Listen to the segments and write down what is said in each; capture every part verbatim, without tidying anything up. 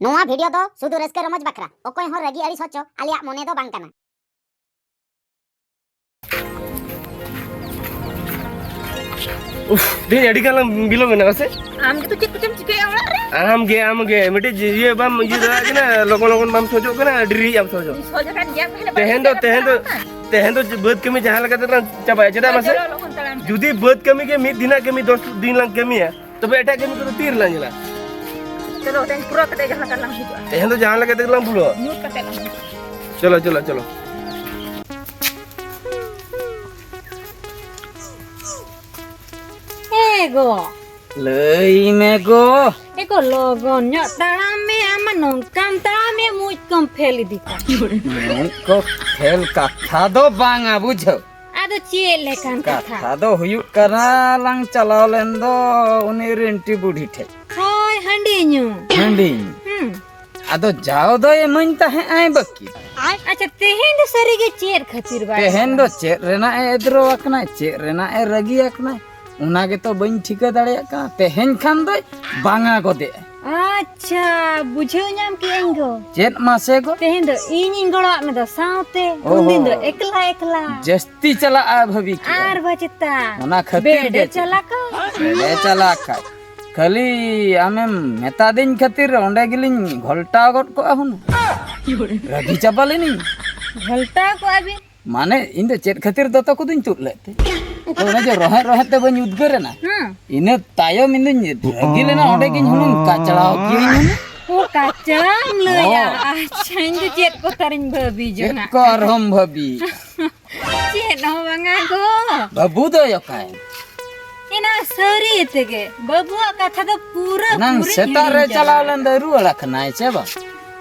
ᱱᱚᱣᱟ ᱵᱷᱤᱰᱤᱭᱳ ᱫᱚ ᱥᱩᱫᱷᱩ ᱨᱟᱹᱥᱠᱟᱹ ᱨᱚᱢᱚᱡᱽ ᱵᱟᱠᱷᱨᱟ, ᱚᱠᱚᱭ ᱦᱚᱸ ᱨᱟᱹᱜᱤ ᱟᱹᱲᱤᱥ ᱦᱚᱪᱚ ᱟᱞᱮᱭᱟᱜ ᱢᱚᱱᱮ ᱫᱚ ᱵᱟᱝ ᱠᱟᱱᱟ᱾ ᱩᱯᱷ, ᱛᱮᱦᱮᱧ ᱟᱹᱰᱤ ᱜᱟᱱ ᱞᱟᱝ ᱵᱤᱞᱚᱢ ᱮᱱᱟ ᱥᱮ? ᱟᱢ ᱜᱮᱛᱚ ᱪᱮᱫ ᱠᱚᱪᱚᱢ ᱪᱤᱠᱟᱹᱭᱟ ᱚᱲᱟᱜ ᱨᱮ? ᱟᱢ ᱜᱮ, ᱟᱢ ᱜᱮ ᱢᱤᱫᱴᱤᱡ ᱤᱭᱟᱹ ᱵᱟᱢ ᱤᱭᱟᱹ ᱫᱟᱲᱮᱭᱟᱜ ᱠᱟᱱᱟ, ᱞᱚᱜᱚᱱ ᱞᱚᱜᱚᱱ ᱵᱟᱢ ᱥᱚᱡᱚᱜ ᱠᱟᱱᱟ, ᱰᱮᱨᱤᱭᱮᱫ ᱟᱢ ᱥᱚᱡᱚᱜ᱾ ᱤᱧ ᱥᱚᱡ ᱟᱠᱟᱱ ᱜᱮᱭᱟ, ᱛᱟᱦᱞᱮ ᱵᱟᱹᱧ ᱛᱮᱦᱮᱧ ᱫᱚ, ᱥᱚᱡ ᱛᱮᱦᱮᱧ ᱫᱚ, ᱟᱠᱟᱱᱟ᱾ ᱛᱮᱦᱮᱧ ᱫᱚ ᱵᱟᱹᱫᱽ ᱠᱟᱹᱢᱤ ᱡᱟᱦᱟᱸ ᱞᱮᱠᱟ ᱛᱮᱞᱟᱝ ᱪᱟᱵᱟᱭᱟ, ᱪᱮᱫᱟᱜ ᱢᱟᱥᱮ? ᱪᱚᱞᱚ, ᱞᱚᱜᱚᱱ ᱛᱟᱲᱟᱢ ᱯᱮ᱾ ᱡᱩᱫᱤ ᱵᱟᱹᱫᱽ ᱠᱟᱹᱢᱤ ᱜᱮ ᱢᱤᱫ ᱫᱤᱱᱟᱜ ᱠᱟᱹᱢᱤ ᱫᱚᱥ ᱫᱤᱱ ᱞᱟᱝ ᱠᱟᱹᱢᱤᱭᱟ, ᱛᱚᱵᱮ ᱮᱴᱟᱜ ᱠᱟᱹᱢᱤ ᱠᱚᱫᱚ ᱛᱤᱨᱮ ᱞᱟᱝ ᱧᱮᱞᱟ? ᱪᱚᱞᱚ, ᱛᱮᱦᱮᱧ ᱯᱩᱨᱟᱹ ᱠᱟᱛᱮ ᱡᱟᱦᱟᱸ ᱞᱮᱠᱟ ᱞᱟᱝ ᱦᱤᱡᱩᱜᱼᱟ᱾ ᱛᱮᱦᱮᱧ ᱫᱚ ᱡᱟᱦᱟᱸ ᱞᱮᱠᱟ ᱛᱮᱜᱮ ᱞᱟᱝ ᱵᱷᱩᱞᱟᱹᱣᱟ᱾ ᱧᱩᱛ ᱠᱟᱛᱮ ᱞᱟᱝ ᱦᱤᱡᱩᱜᱼᱟ᱾ ᱪᱚᱞᱚ, ᱪᱚᱞᱚ, ᱪᱚᱞᱚ᱾ ᱮ ᱜᱚ᱾ ᱞᱟᱹᱭ ᱢᱮ ᱜᱚ᱾ ᱮ ᱜᱚ, ᱞᱚᱜᱚᱱ ᱧᱚᱜ ᱛᱟᱲᱟᱢ ᱢᱮ, ᱟᱢ ᱢᱟ ᱱᱚᱝᱠᱟᱢ ᱛᱟᱲᱟᱢᱮ, ᱢᱩᱡ ᱠᱚᱢ ᱯᱷᱮᱞ ᱤᱫᱤ ᱠᱟᱜ᱾ ᱢᱩᱡ ᱠᱚ ᱯᱷᱮᱞ ᱠᱟᱛᱷᱟ ᱫᱚ ᱵᱟᱝᱟ, ᱵᱩᱡᱷᱟᱹᱣ᱾ ᱟᱫᱚ ᱪᱮᱫ ᱞᱮᱠᱟᱱ ᱠᱟᱛᱷᱟ? ᱠᱟᱛᱷᱟ ᱫᱚ ᱦᱩᱭᱩᱜ ᱠᱟᱱᱟ, ᱞᱟᱝ ᱪᱟᱞᱟᱣ ᱞᱮᱱ ᱫᱚ ᱩᱱᱤ ᱨᱤᱱᱴᱤ ᱵᱩᱰᱷᱤ ᱴᱷᱮᱡ᱾ ᱦᱳᱭ, ᱦᱟᱺᱰᱤ ᱧᱩ᱾ ᱦᱟᱺᱰᱤ ᱧᱩ᱾ ᱦᱩᱸ᱾ ᱟᱫᱚ ᱡᱟᱣ ᱫᱚᱭ ᱤᱢᱟᱹᱧ ᱛᱟᱦᱮᱸᱜ ᱟᱭ ᱵᱟᱹᱠᱤ᱾ ᱟᱪᱪᱷᱟ, ᱛᱮᱦᱮᱧ ᱫᱚ ᱥᱟᱹᱨᱤ ᱜᱮ ᱪᱮᱫ ᱠᱷᱟᱹᱛᱤᱨ ᱵᱟᱭ ᱛᱮᱦᱮᱧ ᱮᱢᱟ? ᱫᱚ ᱪᱮᱫ ᱨᱮᱱᱟᱜ ᱮ ᱮᱫᱽᱨᱚ ᱟᱠᱟᱱᱟᱭ, ᱪᱮᱫ ᱨᱮᱱᱟᱜ ᱮ ᱨᱟᱹᱜᱤ ᱟᱠᱟᱱᱟᱭ, ᱚᱱᱟ ᱜᱮᱛᱚ ᱵᱟᱹᱧ ᱴᱷᱤᱠᱟᱹ ᱫᱟᱲᱮᱭᱟᱜ ᱠᱟᱱᱟ᱾ ᱛᱮᱦᱮᱧ ᱠᱷᱟᱱ ᱫᱚᱭ ᱵᱟᱝᱟ ᱜᱚᱫᱮᱜᱼᱟ᱾ ᱟᱪᱪᱷᱟ, ᱵᱩᱡᱷᱟᱹᱣ ᱧᱟᱢ ᱠᱮᱜᱼᱟᱹᱧ ᱜᱚ᱾ ᱪᱮᱫ ᱢᱟᱥᱮ ᱜᱚ? ᱛᱮᱦᱮᱧ ᱫᱚ ᱤᱧᱤᱧ ᱜᱚᱲᱚᱣᱟᱜ ᱢᱮ ᱫᱚ ᱥᱟᱶᱛᱮ, ᱚᱦᱚ᱾ ᱩᱱᱫᱤᱱ ᱫᱚ ᱮᱠᱞᱟ ᱮᱠᱞᱟ᱾ ᱡᱟᱹᱥᱛᱤ ᱪᱟᱞᱟᱜᱼᱟ ᱵᱷᱟᱹᱵᱤ ᱠᱮᱜᱼᱟ᱾ ᱟᱨ ᱵᱟᱪᱮᱛᱟ᱾ ᱚᱱᱟ ᱠᱷᱟᱹᱛᱤᱨ ᱵᱮᱰᱮ ᱜᱮ ᱪᱮ? ᱪᱟᱞᱟᱜ ᱠᱟᱱ᱾ ᱵᱮᱰᱮ ᱪᱟᱞᱟᱜ ᱠᱷᱟᱡ᱾ ᱠᱷᱟᱹᱞᱤ ᱟᱢᱮᱢ ᱢᱮᱛᱟ ᱫᱤᱧ ᱠᱷᱟᱹᱛᱤᱨ ᱚᱸᱰᱮ ᱜᱮᱞᱤᱧ ᱜᱷᱚᱞᱴᱟᱣ ᱜᱚᱫ ᱠᱚᱜᱼᱟ ᱦᱩᱱᱟᱹᱝ᱾ ᱨᱟᱹᱜᱤ ᱪᱟᱵᱟ ᱞᱮᱱᱤᱧ᱾ ᱜᱷᱚᱞᱴᱟᱣ ᱠᱚᱜᱼᱟ ᱵᱤᱱ? ᱢᱟᱱᱮ, ᱤᱧ ᱫᱚ ᱪᱮᱫ ᱠᱷᱟᱹᱛᱤᱨ ᱫᱚᱛᱚ ᱠᱚᱫᱚᱧ ᱛᱩᱫ ᱞᱮᱫ ᱛᱮ? ᱛᱚ, ᱚᱱᱮ ᱡᱮ ᱨᱚᱦᱮᱫ ᱨᱚᱦᱮᱫ ᱛᱮ ᱵᱟᱹᱧ ᱩᱫᱽᱜᱟᱹᱨ ᱮᱱᱟ? ᱦᱮᱸ᱾ ᱤᱱᱟᱹ ᱛᱟᱭᱚᱢ ᱤᱧ ᱫᱚᱧ ᱨᱟᱹᱜᱤ ᱞᱮᱱᱟ, ᱚᱸᱰᱮ ᱜᱤᱧ ᱦᱩᱱᱟᱹᱝ ᱠᱟᱪᱲᱟᱣ ᱠᱤᱭᱟᱹᱧ ᱦᱩᱱᱟᱹᱝ᱾ ᱚ, ᱠᱟᱪᱲᱟᱢ ᱞᱟᱹᱭᱟ? ᱦᱚᱸ᱾ ᱟᱪᱪᱷᱟ, ᱤᱧ ᱫᱚ ᱪᱮᱫ ᱠᱚ ᱛᱟᱨᱤᱧ ᱵᱷᱟᱹᱵᱤ ᱪᱮᱫ ᱡᱚᱝᱟᱜ ᱠᱚ ᱠᱟᱱᱟ᱾ ᱟᱨᱦᱚᱸᱢ ᱵᱷᱟᱹᱵᱤ? ᱪᱮᱫ ᱦᱚᱸ ᱵᱟᱝᱟ ᱜᱚ᱾ ᱵᱟᱹᱵᱩ ᱫᱚᱭ ᱚᱠᱟᱭᱮᱱ? ᱮᱱᱟ ᱥᱟᱹᱨᱤ ᱛᱮᱜᱮ, ᱵᱟᱹᱵᱩᱣᱟᱜ ᱠᱟᱛᱷᱟ ᱫᱚ ᱯᱩᱨᱟᱹ ᱮᱱᱟᱝ ᱯᱩᱨᱤᱧ ᱥᱮᱛᱟᱜ ᱨᱮ ᱦᱤᱲᱤᱧ ᱪᱟᱞᱟᱣ ᱪᱟᱵᱟ ᱞᱮᱱ ᱫᱚᱭ ᱨᱩᱣᱟᱹᱲ ᱟᱠᱟᱱᱟᱭ ᱪᱮ ᱵᱟᱝ?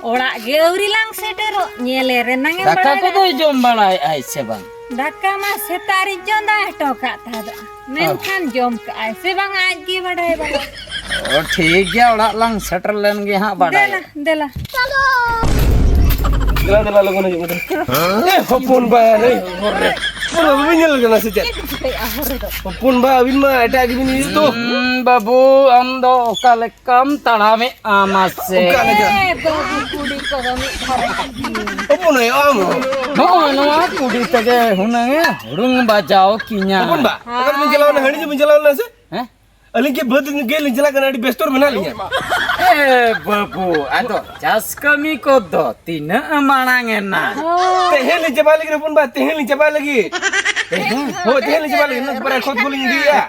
ᱚᱲᱟᱜ ᱜᱮ ᱟᱹᱣᱨᱤ ᱞᱟᱝ ᱥᱮᱴᱮᱨᱚᱜ, ᱧᱮᱞᱮ ᱨᱮᱱᱟᱝ ᱮᱢ ᱫᱟᱠᱟ ᱵᱟᱲᱟᱭ ᱠᱚᱫᱚᱭ ᱫᱟ᱾ ᱡᱚᱢ ᱵᱟᱲᱟᱭᱮᱫᱟᱭ ᱥᱮ ᱵᱟᱝ? ᱫᱟᱠᱟ ᱢᱟ ᱥᱮᱛᱟᱜ ᱨᱮ ᱪᱚᱸᱫᱟ ᱦᱚᱴᱚ ᱠᱟᱜ ᱛᱟᱦᱮᱸᱫᱚᱜ, ᱢᱮᱱᱠᱷᱟᱱ ᱡᱚᱢ ᱠᱟᱜᱼᱟᱭ ᱥᱮ ᱵᱟᱝ ᱟᱡ ᱜᱮ ᱵᱟᱰᱟᱭ ᱵᱟᱞᱟ᱾ ᱚ, ᱴᱷᱤᱠ ᱜᱮᱭᱟ, ᱚᱲᱟᱜ ᱞᱟᱝ ᱥᱮᱴᱮᱨ ᱞᱮᱱ ᱜᱮ ᱦᱟᱸᱜ ᱵᱟᱰᱟᱭ᱾ ᱫᱮᱞᱟ, ᱫᱮᱞᱟ᱾ ᱫᱮᱞᱟ, ᱫᱮᱞᱟ, ᱞᱚᱜᱚᱱ ᱦᱤᱡᱩᱜ ᱢᱮ᱾ ᱮ, ᱦᱚᱯᱚᱱ ᱵᱟ, ᱮ, ᱦᱚᱨ ᱨᱮ᱾ ᱦᱚᱯᱚᱱ ᱵᱟ, ᱵᱟᱵᱤᱱ ᱧᱮᱞ ᱠᱟᱱᱟ ᱥᱮ ᱪᱮᱫ? ᱪᱮᱫ ᱯᱮ ᱪᱤᱠᱟᱹᱭᱮᱫᱼᱟ ᱦᱚᱨ ᱨᱮᱫᱚ? ᱦᱚᱯᱚᱱ ᱵᱟ, ᱟᱹᱵᱤᱱ ᱢᱟ ᱮᱴᱟᱜ ᱜᱮᱵᱤᱱ ᱤᱭᱟᱹ ᱫᱚ᱾ ᱦᱩᱸ, ᱵᱟᱹᱵᱩ, ᱟᱢ ᱫᱚ ᱚᱠᱟ ᱞᱮᱠᱟᱢ ᱛᱟᱲᱟᱢᱮᱫᱼᱟ ᱢᱟᱥᱮ? ᱚᱠᱟ ᱞᱮᱠᱟ? ᱮ, ᱵᱟᱹᱵᱩ, ᱠᱩᱲᱤ ᱠᱚᱫᱚ ᱢᱤᱫ ᱫᱷᱟᱨᱮ ᱜᱮ᱾ ᱦᱚᱯᱚᱱ ᱟᱭᱳ, ᱟᱢ ᱦᱚᱸ᱾ ᱱᱚᱜᱼᱚ ᱱᱚᱣᱟ ᱠᱩᱲᱤ ᱛᱮᱜᱮ ᱦᱩᱱᱟᱹᱝ ᱮ ᱦᱩᱲᱩᱝ ᱵᱟᱡᱟᱣ ᱠᱤᱧᱟ᱾ ᱦᱚᱯᱚᱱ ᱵᱟ, ᱚᱠᱟ ᱨᱮᱵᱤᱱ ᱪᱟᱞᱟᱣ ᱞᱮᱱᱟ? ᱦᱟᱺᱰᱤ ᱧᱩ ᱵᱤᱱ ᱪᱟᱞᱟᱣ ᱞᱮᱱᱟ ᱥᱮ? ᱦᱮᱸ? ᱟᱹᱞᱤᱧ ᱠᱤ ᱵᱟᱹᱫᱽ ᱜᱮ ᱞᱤᱧ ᱪᱟᱞᱟᱜ ᱠᱟᱱᱟ, ᱟᱹᱰᱤ ᱵᱮᱥᱛᱚ ᱨᱮ ᱢᱮᱱᱟᱜ ᱞᱤᱧᱟ᱾ ᱮ ᱵᱟᱹᱵᱩ, ᱟᱫᱚ ᱪᱟᱥ ᱠᱟᱹᱢᱤ ᱠᱚᱫᱚ ᱛᱤᱱᱟᱹᱜ ᱢᱟᱲᱟᱝ ᱮᱱᱟ? ᱦᱳᱭ᱾ ᱛᱮᱦᱮᱧ ᱞᱤᱧ ᱪᱟᱵᱟᱭ ᱞᱟᱹᱜᱤᱫ ᱦᱚᱯᱚᱱ ᱵᱟ, ᱛᱮᱦᱮᱧ ᱞᱤᱧ ᱪᱟᱵᱟᱭ ᱞᱟᱹᱜᱤᱫ᱾ ᱛᱮᱦᱮᱧ? ᱦᱳᱭ, ᱛᱮᱦᱮᱧ ᱞᱤᱧ ᱪᱟᱵᱟᱭ ᱞᱟᱹᱜᱤᱫ, ᱱᱚᱣᱟ ᱵᱟᱨᱭᱟ ᱠᱷᱚᱛ ᱠᱚᱞᱤᱧ ᱤᱫᱤᱭᱟ᱾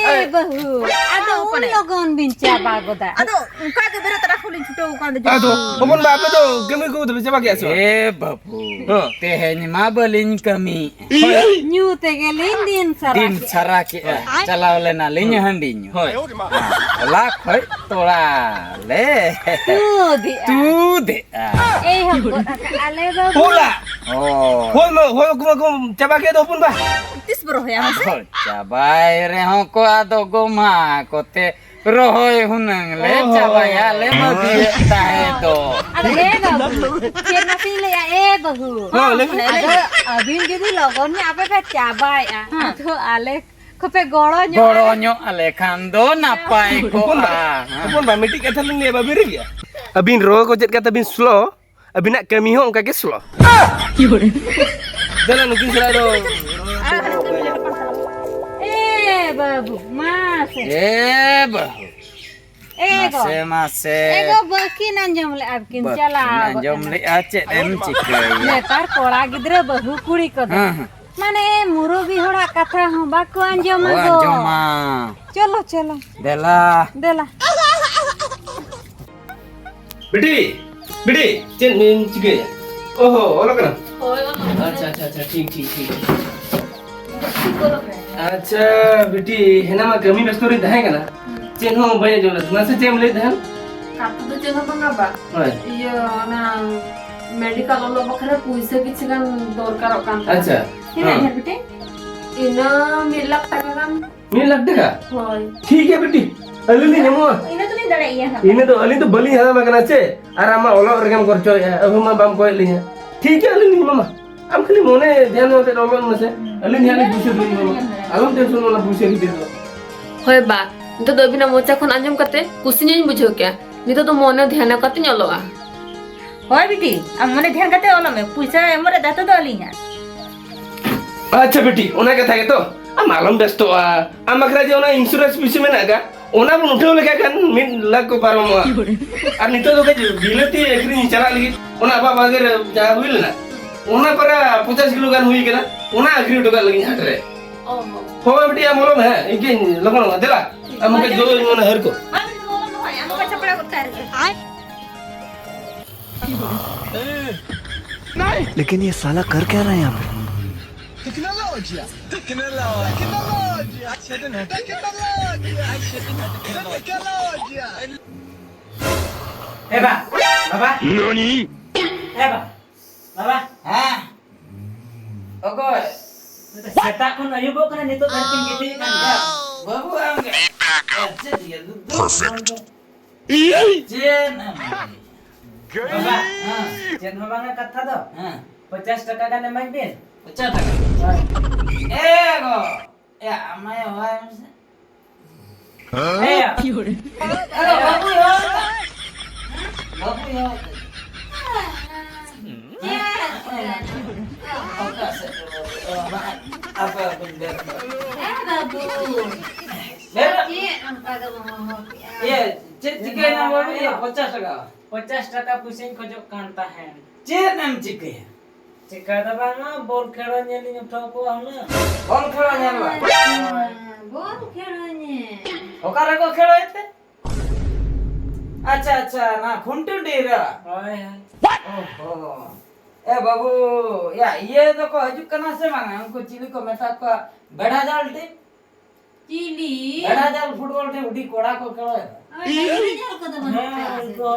ᱮ ᱵᱟᱹᱦᱩ, ᱟᱫᱚ ᱩᱱ ᱞᱚᱜᱚᱱ ᱵᱤᱱ ᱪᱟᱵᱟ ᱜᱚᱫᱟ? ᱟᱫᱚ ᱚᱱᱠᱟ ᱜᱮ ᱵᱮᱨᱮᱫ ᱛᱚᱨᱟ ᱠᱷᱚᱱ ᱞᱤᱧ ᱪᱷᱩᱴᱟᱹᱣ ᱟᱠᱟᱱ ᱫᱚ᱾ ᱟᱫᱚ ᱦᱚᱯᱚᱱ ᱵᱟ, ᱟᱯᱮ ᱫᱚ ᱠᱟᱹᱢᱤ ᱠᱚ ᱫᱚᱯᱮ ᱪᱟᱵᱟ ᱠᱮᱜᱼᱟ ᱥᱮ ᱵᱟᱝ? ᱮ ᱵᱟᱹᱵᱩ, ᱦᱮᱸ᱾ ᱛᱮᱦᱮᱧ ᱢᱟ ᱵᱟᱹᱞᱤᱧ ᱠᱟᱹᱢᱤ᱾ ᱦᱳᱭ᱾ ᱧᱩ ᱛᱮᱜᱮ ᱞᱤᱧ ᱫᱤᱱ ᱥᱟᱨᱟ ᱫᱤᱱ ᱠᱮᱜᱼᱟ᱾ ᱥᱟᱨᱟ ᱠᱮᱜᱼᱟ᱾ ᱦᱳᱭ᱾ ᱪᱟᱞᱟᱣ ᱞᱮᱱᱟᱞᱤᱧ ᱦᱟᱺᱰᱤ ᱧᱩ᱾ ᱦᱳᱭ᱾ ᱦᱚᱞᱟ ᱠᱷᱚᱡ ᱛᱚᱲᱟ ᱞᱮ ᱛᱩᱫᱮᱜᱼᱟ᱾ ᱛᱩᱫᱮᱜᱼᱟ᱾ ᱮᱭ ᱦᱚᱸ ᱜᱚᱫ ᱟᱠᱟᱫᱼᱟ ᱞᱮ ᱵᱟᱹᱵᱩ᱾ ᱦᱚᱞᱟ᱾ ᱦᱳᱭ᱾ ᱦᱳᱭ ᱢᱟ, ᱦᱳᱭ ᱠᱚ ᱢᱟ ᱠᱚ ᱪᱟᱵᱟ ᱠᱮᱫ ᱫᱚ ᱦᱚᱯᱚᱱ ᱵᱟ᱾ ᱛᱤᱥ ᱵᱚ ᱨᱚᱦᱚᱭᱟ ᱢᱟᱥᱮ? ᱟᱫᱚ ᱪᱟᱵᱟᱭ ᱨᱮᱦᱚᱸ ᱠᱚ ᱟᱫᱚ ᱜᱚᱢᱟ ᱠᱚᱛᱮ ᱨᱚᱦᱚᱭ ᱦᱩᱱᱟᱹᱝ ᱞᱮ ᱚ᱾ ᱪᱟᱵᱟᱭᱟ ᱞᱮ ᱵᱟᱹᱜᱤᱭᱮᱫ ᱛᱟᱦᱮᱸ ᱫᱚ᱾ ᱟᱫᱚ ᱮ ᱵᱟᱹᱵᱩ, ᱪᱮᱫ ᱱᱟᱥᱮᱧ ᱞᱟᱹᱭᱟ, ᱮ ᱵᱟᱹᱦᱩ᱾ ᱦᱚᱸ, ᱞᱟᱹᱭ ᱢᱮ᱾ ᱟᱫᱚ ᱟᱹᱵᱤᱱ ᱡᱩᱫᱤ ᱞᱚᱜᱚᱱ ᱧᱚᱜ ᱟᱯᱮ ᱯᱮ ᱪᱟᱵᱟᱭᱮᱜᱼᱟ, ᱦᱮᱸ᱾ ᱟᱫᱚ ᱟᱞᱮ ᱠᱚᱯᱮ ᱜᱚᱲᱚ ᱧᱚᱜ ᱜᱚᱲᱚ ᱟᱞᱮ᱾ ᱧᱚᱜ ᱟᱞᱮ ᱠᱷᱟᱱ ᱫᱚ ᱱᱟᱯᱟᱭ ᱦᱚᱯᱚᱱ ᱵᱟ, ᱠᱚᱜᱼᱟ᱾ ᱦᱮᱸ᱾ ᱦᱚᱯᱚᱱ ᱵᱟ, ᱢᱤᱫᱴᱤᱡ ᱠᱟᱛᱷᱟ ᱞᱤᱧ ᱞᱟᱹᱭᱟ, ᱵᱟᱹᱵᱤᱱ ᱨᱟᱹᱜᱤᱜᱼᱟ? ᱟᱹᱵᱤᱱ ᱨᱚᱲ ᱠᱚ ᱪᱮᱫ ᱠᱟᱛᱮ ᱵᱤᱱ slow, ᱟᱹᱵᱤᱱᱟᱜ ᱠᱟᱹᱢᱤ ᱦᱚᱸ ᱚᱱᱠᱟ ᱜᱮ slow᱾ ᱫᱮᱞᱟ ᱱᱩᱠᱤᱱ ᱥᱟᱞᱟᱜ ᱫᱚ᱾ ᱮ ᱵᱟᱹᱵᱩ, ᱢᱟ ᱥᱮ᱾ ᱮ ᱵᱟᱹᱦᱩ᱾ ᱮ ᱜᱚ᱾ ᱢᱟᱥᱮ, ᱢᱟᱥᱮ᱾ ᱮ ᱜᱚ, ᱵᱟᱹᱠᱤᱱ ᱟᱸᱡᱚᱢ ᱞᱮᱜᱼᱟ ᱠᱤᱱ, ᱵᱟᱹᱠᱤᱱ ᱪᱟᱞᱟᱣ ᱜᱚᱫ ᱟᱸᱡᱚᱢ ᱮᱱᱟ᱾ ᱞᱮᱜᱼᱟ, ᱪᱮᱫ ᱮᱢ ᱪᱤᱠᱟᱹᱭᱟ? ᱱᱮᱛᱟᱨ ᱠᱚᱲᱟ ᱜᱤᱫᱽᱨᱟᱹ ᱵᱟᱹᱦᱩ ᱠᱩᱲᱤ ᱠᱚᱫᱚ᱾ ᱦᱮᱸ, ᱦᱮᱸ᱾ ᱢᱟᱱᱮ ᱢᱩᱨᱩᱵᱤ ᱦᱚᱲᱟᱜ ᱠᱟᱛᱷᱟ ᱦᱚᱸ ᱵᱟᱠᱚ ᱟᱸᱡᱚᱢᱟ ᱵᱟᱠᱚ ᱜᱚ᱾ ᱟᱸᱡᱚᱢᱟ᱾ ᱪᱚᱞᱚ, ᱪᱚᱞᱚ᱾ ᱫᱮᱞᱟ᱾ ᱫᱮᱞᱟ᱾ ᱵᱤᱴᱤ, ᱵᱤᱴᱤ, ᱪᱮᱫ ᱵᱤᱱ ᱪᱤᱠᱟᱹᱭᱟ? ᱚᱦᱚ, ᱚᱞᱚᱜ ᱠᱟᱱᱟ? ᱦᱳᱭ, ᱚᱞᱚᱜ ᱠᱟᱱᱟ᱾ ᱟᱪᱪᱷᱟ, ᱟᱪᱪᱷᱟ, ᱟᱪᱪᱷᱟ, ᱴᱷᱤᱠ, ᱴᱷᱤᱠ, ᱴᱷᱤᱠ, ᱴᱷᱤᱠ᱾ ᱪᱮᱫ ᱠᱚ ᱚᱞᱚᱜ ᱠᱟᱱᱟ? ᱟᱪᱪᱷᱟ, ᱵᱤᱴᱤ, ᱦᱮᱱᱟ ᱢᱟ ᱠᱟᱹᱢᱤ ᱵᱮᱥᱛᱚ ᱨᱤᱧ ᱛᱟᱦᱮᱸ ᱠᱟᱱᱟ᱾ ᱦᱩᱸ᱾ ᱪᱮᱫ ᱦᱚᱸ ᱵᱟᱹᱧ ᱟᱸᱡᱚᱢ ᱞᱮᱫ ᱛᱟᱢᱟ᱾ ᱥᱮ ᱪᱮᱫ ᱮᱢ ᱞᱟᱹᱭᱮᱫ ᱛᱟᱦᱮᱸᱱ? ᱠᱟᱛᱷᱟ ᱫᱚ ᱪᱮᱫ ᱦᱚᱸ ᱵᱟᱝᱟ ᱵᱟ᱾ ᱦᱳᱭ᱾ ᱤᱭᱟᱹ, ᱚᱱᱟ medical ᱚᱞᱚᱜ ᱵᱟᱠᱷᱨᱟ ᱯᱩᱭᱥᱟᱹ ᱠᱤᱪᱷᱩ ᱜᱟᱱ ᱫᱚᱨᱠᱟᱨᱚᱜ ᱠᱟᱱ ᱛᱟᱦᱮᱸᱱᱟ᱾ ᱟᱪᱪᱷᱟ᱾ ᱛᱤᱱᱟᱹᱜ ᱦᱮᱸ᱾ ᱰᱷᱮᱨ ᱵᱤᱴᱤ? ᱤᱱᱟᱹ ᱢᱤᱫ ᱞᱟᱠᱷ ᱴᱟᱠᱟ ᱜᱟᱱ᱾ ᱢᱤᱫ ᱞᱟᱠᱷ ᱴᱟᱠᱟ? ᱦᱳᱭ᱾ ᱴᱷᱤᱠ ᱜᱮᱭᱟ ᱵᱤᱴᱤ, ᱟᱹᱞᱤᱧ ᱞᱤᱧ ᱮᱢᱚᱜᱼᱟ᱾ ᱤᱱᱟᱹ ᱛᱮᱜᱮ ᱫᱟᱲᱮᱭᱟᱜ ᱜᱮᱭᱟ ᱦᱟᱸᱜ᱾ ᱤᱱᱟᱹ ᱫᱚ ᱟᱹᱞᱤᱧ ᱫᱚ ᱵᱟᱹᱞᱤᱧ ᱦᱟᱲᱟᱢ ᱟᱠᱟᱱᱟ ᱪᱮ, ᱟᱨ ᱟᱢᱟᱜ ᱚᱞᱚᱜ ᱨᱮᱜᱮᱢ ᱠᱷᱚᱨᱪᱚᱭᱮᱫᱼᱟ, ᱟᱹᱦᱩ ᱢᱟ ᱵᱟᱢ ᱠᱚᱭᱮᱫ ᱞᱤᱧᱟ᱾ ᱴᱷᱤᱠ ᱜᱮᱭᱟ, ᱟᱹᱞᱤᱧ ᱞᱤᱧ ᱮᱢᱟᱢᱟ, ᱟᱢ ᱠᱷᱟᱹᱞᱤ ᱢᱚᱱᱮ ᱫᱷᱮᱭᱟᱱ ᱠᱟᱛᱮ ᱚᱞᱚᱜ ᱢᱮᱥᱮ, ᱟᱹᱞᱤᱧ ᱦᱟᱸᱜ ᱞᱤᱧ ᱯᱩᱭᱥᱟᱹ ᱫᱚᱞᱤᱧ ᱮᱢᱟᱢᱟ, ᱟᱞᱚᱢ ᱴᱮᱱᱥᱚᱱ ᱚᱱᱟ ᱯᱩᱭᱥᱟᱹ ᱠᱷᱟᱹᱛᱤᱨ ᱫᱚ᱾ ᱦᱳᱭ ᱵᱟ, ᱱᱤᱛᱚᱜ ᱫᱚ ᱟᱹᱵᱤᱱᱟᱜ ᱢᱚᱪᱟ ᱠᱷᱚᱱ ᱟᱸᱡᱚᱢ ᱠᱟᱛᱮ ᱠᱩᱥᱤ ᱧᱚᱜ ᱤᱧ ᱵᱩᱡᱷᱟᱹᱣ ᱠᱮᱜᱼᱟ᱾ ᱱᱤᱛᱚᱜ ᱫᱚ ᱢᱚᱱᱮ ᱫᱷᱮᱭᱟᱱ ᱠᱟᱛᱮᱧ ᱚᱞᱚᱜᱼᱟ᱾ ᱦᱳᱭ ᱵᱤᱴᱤ, ᱟᱢ ᱢᱚᱱᱮ ᱫᱷᱮᱭᱟᱱ ᱠᱟᱛᱮ ᱚᱞᱚᱜ ᱢᱮ, ᱯᱩᱭᱥᱟᱹ ᱮᱢᱚᱜ ᱨᱮ ᱫᱟᱭᱤᱛᱛᱚ ᱫᱚ ᱟᱹᱞᱤᱧᱟᱜ᱾ ᱟᱪᱪᱷᱟ ᱵᱤᱴᱤ, ᱚᱱᱟ ᱠᱟᱛᱷᱟ ᱜᱮᱛᱚ, ᱟᱢ ᱟᱞᱚᱢ ᱵᱮᱥᱛᱚᱜᱼᱟ᱾ ᱟᱢ ᱵᱟᱠᱷᱨᱟ ᱡᱮ ᱚᱱᱟ insurance ᱯᱩᱭᱥᱟᱹ ᱢᱮᱱᱟᱜ ᱟᱠᱟᱫ, ᱚᱱᱟ ᱵᱚᱱ ᱩᱴᱷᱟᱹᱣ ᱞᱮᱠᱷᱟᱱ ᱠᱷᱟᱱ ᱢᱤᱫ ᱞᱟᱠᱷ ᱠᱚ ᱯᱟᱨᱚᱢᱚᱜᱼᱟ᱾ ᱟᱨ ᱱᱤᱛᱚᱜ ᱫᱚ ᱠᱟᱹᱡ ᱵᱤᱞᱟᱹᱛᱤ ᱟᱹᱠᱷᱨᱤᱧ ᱪᱟᱞᱟᱜ ᱞᱟᱹᱜᱤᱫ, ᱚᱱᱟ ᱟᱵᱚᱣᱟᱜ ᱵᱟᱲᱜᱮ ᱨᱮ ᱡᱟᱦᱟᱸ ᱦᱩᱭ ᱞᱮᱱᱟ, ᱚᱱᱟ ᱯᱟᱨᱟ ᱯᱚᱧᱪᱟᱥ ᱠᱤᱞᱳ ᱜᱟᱱ ᱦᱩᱭ ᱠᱟᱱᱟ, ᱚᱱᱟ ᱟᱹᱠᱷᱨᱤᱧ ᱦᱚᱴᱚ ᱠᱟᱜ ᱞᱟᱹᱜᱤᱫ ᱦᱟᱴ ᱨᱮ᱾ ᱚ ᱦᱚᱸ᱾ ᱦᱳᱭ ᱵᱤᱴᱤ, ᱟᱢ ᱚᱞᱚᱜ ᱢᱮ, ᱦᱮᱸ, ᱤᱧ ᱜᱮᱧ ᱞᱚᱜᱚᱱ ᱞᱚᱜᱚᱱ, ᱫᱮᱞᱟ, ᱟᱢ ᱢᱩᱠᱮᱥ ᱫᱩ ᱢᱟᱱᱮ ᱦᱟᱹᱨ ᱠᱚ᱾ ᱢᱟ ᱵᱤᱴᱤ, ᱫᱩ ᱚᱞᱚᱜ ᱢᱮ, ᱟᱢ ᱵᱟᱵᱟ ᱪᱟᱯᱲᱟ ᱜᱚᱫ ᱠᱟᱭ ᱨᱮ᱾ लेकिन ये साला कर क्या रहा है यहाँ पे? Tecnologia. Tecnologia. Tecnologia. Tecnologia. Tecnologia. ᱮ ᱵᱟ, ᱵᱟᱵᱟ᱾ ᱮ ᱵᱟ, ᱵᱟᱵᱟ᱾ ᱦᱮᱸ? ᱚᱠᱚᱭ? ᱥᱮᱛᱟᱜ ᱠᱷᱚᱱ ᱟᱹᱭᱩᱵᱚᱜ ᱠᱟᱱᱟ, ᱱᱤᱛᱚᱜ ᱫᱷᱟᱹᱨᱤᱡ ᱯᱮ ᱜᱤᱛᱤᱡ ᱠᱟᱱ ᱜᱮᱭᱟ᱾ ᱵᱟᱹᱵᱩ, ᱟᱢ ᱜᱮ? ᱪᱮᱫ ᱤᱭᱟᱹ? ᱫᱩ-, ᱫᱩ-, ᱪᱮᱫ ᱮᱢ ᱞᱟᱹᱭ? ᱵᱟᱵᱟ, ᱦᱮᱸ᱾ ᱪᱮᱫ ᱦᱚᱸ ᱵᱟᱝᱟ ᱠᱟᱛᱷᱟ ᱫᱚ᱾ ᱦᱮᱸ᱾ ᱯᱚᱧᱪᱟᱥ ᱴᱟᱠᱟ ᱜᱟᱱ ᱮᱢᱟᱧ ᱵᱤᱱ᱾ ᱯᱚᱧᱪᱟᱥ ᱴᱟᱠᱟ? ᱦᱳᱭ᱾ ᱮ ᱜᱚ, ᱮ, ᱟᱢᱟᱭ ᱦᱚᱦᱚᱭ ᱢᱮᱥᱮ᱾ ᱦᱮᱸ? ᱮ ᱭᱟ᱾ ᱟᱨᱮ, ᱵᱟᱹᱵᱩᱭ ᱦᱚᱦᱚᱭ ᱫᱟ᱾ ᱵᱟᱹᱵᱩᱭ ᱦᱚᱦᱚᱭ ᱫᱟ᱾ ᱪᱮᱫ? ᱚᱠᱟ ᱥᱮᱫ ᱨᱮ ᱵᱟᱹᱵᱩ? ᱚ, ᱵᱟᱝ, ᱟᱯᱮ, ᱟᱯᱮ, ᱵᱮᱥ ᱵᱟᱹᱵᱩ᱾ ᱵᱮᱥ᱾ ᱪᱮᱫ ᱚᱱᱠᱟ ᱫᱚ ᱦᱚᱦᱚ ᱠᱮᱜᱼᱟ? ᱤᱭᱟᱹ, ᱪᱮᱫ ᱪᱤᱠᱟᱹᱭᱮᱱᱟ ᱵᱟᱹᱵᱩ? ᱤᱭᱟᱹ, ᱯᱚᱧᱪᱟᱥ ᱴᱟᱠᱟ᱾ ᱯᱚᱧᱪᱟᱥ ᱴᱟᱠᱟ ᱯᱩᱭᱥᱟᱹᱧ ᱠᱷᱚᱡᱚᱜ ᱠᱟᱱ ᱛᱟᱦᱮᱸᱱ᱾ ᱪᱮᱫ ᱮᱢ ᱪᱤᱠᱟᱹᱭᱟ? ᱪᱤᱠᱟᱹ ᱫᱚ ᱵᱟᱝᱟ, ᱵᱚᱞ ᱠᱷᱮᱞᱳ ᱧᱮᱞ ᱤᱧ ᱩᱴᱷᱟᱹᱣ ᱠᱚᱜᱼᱟ ᱦᱩᱱᱟᱹᱝ᱾ ᱵᱚᱞ ᱠᱷᱮᱞᱳ ᱧᱮᱞ ᱵᱟᱝ? ᱦᱳᱭ᱾ ᱵᱚᱞ ᱠᱷᱮᱞᱳ ᱧᱮᱞ᱾ ᱚᱠᱟ ᱨᱮᱠᱚ ᱠᱷᱮᱞᱳᱭᱮᱫ ᱛᱮ? ᱟᱪᱪᱷᱟ, ᱟᱪᱪᱷᱟ, ᱚᱱᱟ ᱠᱷᱩᱱᱴᱩᱰᱤ ᱨᱮ? ᱦᱳᱭ, ᱦᱳᱭ᱾ ᱚᱦᱚ᱾ ᱮ ᱵᱟᱹᱵᱩ, ᱭᱟ, ᱤᱭᱟᱹ ᱫᱚᱠᱚ ᱦᱤᱡᱩᱜ ᱠᱟᱱᱟ ᱥᱮ ᱵᱟᱝᱟ? ᱩᱱᱠᱩ ᱪᱤᱞᱤ ᱠᱚ ᱢᱮᱛᱟ ᱠᱚᱣᱟ, ᱵᱮᱲᱟ ᱡᱟᱞ ᱴᱤᱢ? ᱪᱤᱞᱤ? ᱵᱷᱮᱲᱟ ᱡᱟᱞ ᱯᱷᱩᱴᱵᱚᱞ ᱴᱤᱢ ᱟᱹᱰᱤ ᱠᱚᱲᱟ ᱠᱚ ᱠᱷᱮᱞᱳᱭᱟ᱾ ᱳᱭ, ᱰᱟᱹᱝᱨᱤ ᱡᱟᱞ ᱠᱚᱫᱚ ᱵᱟᱹᱱᱩᱜ ᱦᱮᱸ, ᱠᱟᱜᱼᱟ ᱥᱮ? ᱩᱱᱠᱩ᱾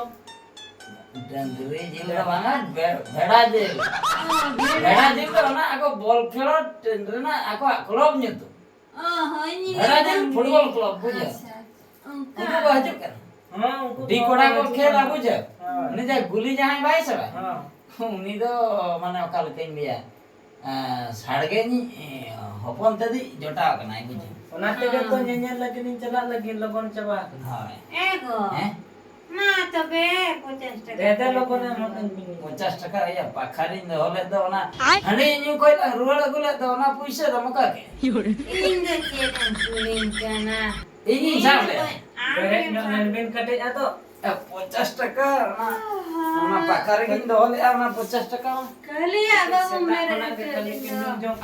ᱰᱟᱹᱝᱨᱤ ᱡᱤᱞ ᱫᱚ ᱵᱟᱝᱟ, ᱵᱮ-, ᱵᱷᱮᱲᱟ ᱡᱤᱞ᱾ ᱚ, ᱵᱷᱮᱲᱟ᱾ ᱵᱷᱮᱲᱟ ᱡᱤᱞ ᱫᱚ ᱚᱱᱟ ᱟᱠᱚ ᱵᱚᱞ ᱠᱷᱮᱞᱳᱰ ᱨᱮᱱᱟᱜ ᱟᱠᱚᱣᱟᱜ ᱠᱞᱟᱵᱽ ᱧᱩᱛᱩᱢ᱾ ᱚ, ᱦᱳᱭ, ᱧᱤᱧ ᱵᱷᱮᱲᱟ ᱡᱤᱞ ᱰᱟᱹᱝᱨᱤ᱾ ᱯᱷᱩᱴᱵᱚᱞ ᱠᱞᱟᱵᱽ, ᱵᱩᱡᱷᱟᱹᱣ? ᱟᱪᱪᱷᱟ, ᱚᱱᱠᱟ᱾ ᱩᱱᱠᱩ ᱠᱚ ᱦᱤᱡᱩᱜ ᱠᱟᱱᱟ᱾ ᱦᱮᱸ, ᱩᱱᱠᱩ ᱰᱤ ᱠᱚ ᱠᱚᱲᱟ ᱠᱚ ᱦᱤᱡᱩᱜ ᱠᱷᱮᱞᱟ, ᱠᱟᱱᱟ᱾ ᱵᱩᱡᱷᱟᱹᱣ? ᱦᱮᱸ᱾ ᱩᱱᱤ ᱡᱟᱦᱟᱸᱭ ᱜᱩᱞᱤ ᱡᱟᱦᱟᱸᱭ ᱵᱟᱭ ᱥᱮ ᱵᱟᱭ? ᱦᱮᱸ᱾ ᱩᱱᱤ ᱫᱚ ᱢᱟᱱᱮ ᱚᱠᱟ ᱞᱮᱠᱟᱧ ᱞᱟᱹᱭᱟ, ᱮᱸ, ᱥᱟᱲᱜᱮ ᱧᱤᱡ, ᱮᱸ, ᱦᱚᱯᱚᱱ ᱛᱮᱫᱤᱡ ᱡᱚᱴᱟᱣ ᱠᱟᱱᱟᱭ, ᱵᱩᱡᱷᱟᱹᱣ? ᱚᱱᱟ ᱛᱮᱜᱮ ᱛᱚ ᱦᱮᱸ᱾ ᱧᱮᱧᱮᱞ ᱞᱟᱹᱜᱤᱫ ᱤᱧ ᱪᱟᱞᱟᱜ ᱞᱟᱹᱜᱤᱫ, ᱞᱚᱜᱚᱱ ᱪᱟᱵᱟ ᱟᱠᱟᱱᱟ᱾ ᱦᱳᱭ᱾ ᱮ ᱜᱚ, ᱦᱮᱸ? ᱢᱟ ᱛᱚᱵᱮ ᱯᱚᱧᱪᱟᱥ ᱴᱟᱠᱟ ᱫᱮ, ᱫᱮ, ᱛᱟᱦᱮᱸ ᱞᱚᱜᱚᱱ ᱠᱟᱱᱟ᱾ ᱮᱢ ᱦᱚᱴᱚᱧ ᱢᱮ᱾ ᱯᱚᱧᱪᱟᱥ ᱴᱟᱠᱟ ᱨᱮᱭᱟᱜ ᱯᱟᱠᱷᱟᱨᱤᱧ ᱫᱚᱦᱚ ᱞᱮᱫ ᱫᱚ, ᱚᱱᱟ ᱦᱟᱺᱰᱤ ᱧᱩ ᱠᱷᱚᱡ ᱞᱟᱝ ᱨᱩᱣᱟᱹᱲ ᱟᱹᱜᱩ ᱞᱮᱫ ᱫᱚ, ᱚᱱᱟ ᱯᱩᱭᱥᱟᱹ ᱫᱚ ᱚᱠᱟ ᱠᱮᱫ? ᱤᱧ ᱫᱚ ᱪᱮᱫ ᱮᱢ ᱠᱩᱞᱤᱧ ᱠᱟᱱᱟ? ᱤᱧᱤᱧ ᱥᱟᱵ ᱞᱮᱫᱟ᱾ ᱟᱢ ᱵᱮᱨᱮᱫ ᱜᱮᱢ ᱧᱚᱜ ᱥᱟᱵ ᱞᱮᱱ ᱵᱤᱱ ᱠᱟᱹᱴᱤᱡ ᱟᱫᱚ᱾ ᱮ, ᱯᱚᱧᱪᱟᱥ ᱴᱟᱠᱟ, ᱚᱱᱟ, ᱚᱱᱟ ᱯᱟᱠᱟ ᱨᱮᱜᱤᱧ ᱫᱚᱦᱚ ᱞᱮᱫᱼᱟ, ᱚᱱᱟ ᱯᱚᱧᱪᱟᱥ ᱴᱟᱠᱟ ᱢᱟ᱾ ᱠᱷᱟᱹᱞᱤ ᱟᱫᱚ ᱥᱮᱛᱟᱜ ᱩᱢᱮᱨ ᱠᱷᱚᱱᱟᱜ ᱜᱮ ᱟᱹᱪᱩᱨ ᱠᱷᱟᱹᱞᱤ ᱫᱚ᱾ ᱠᱤᱨᱤᱧ ᱡᱚᱢ᱾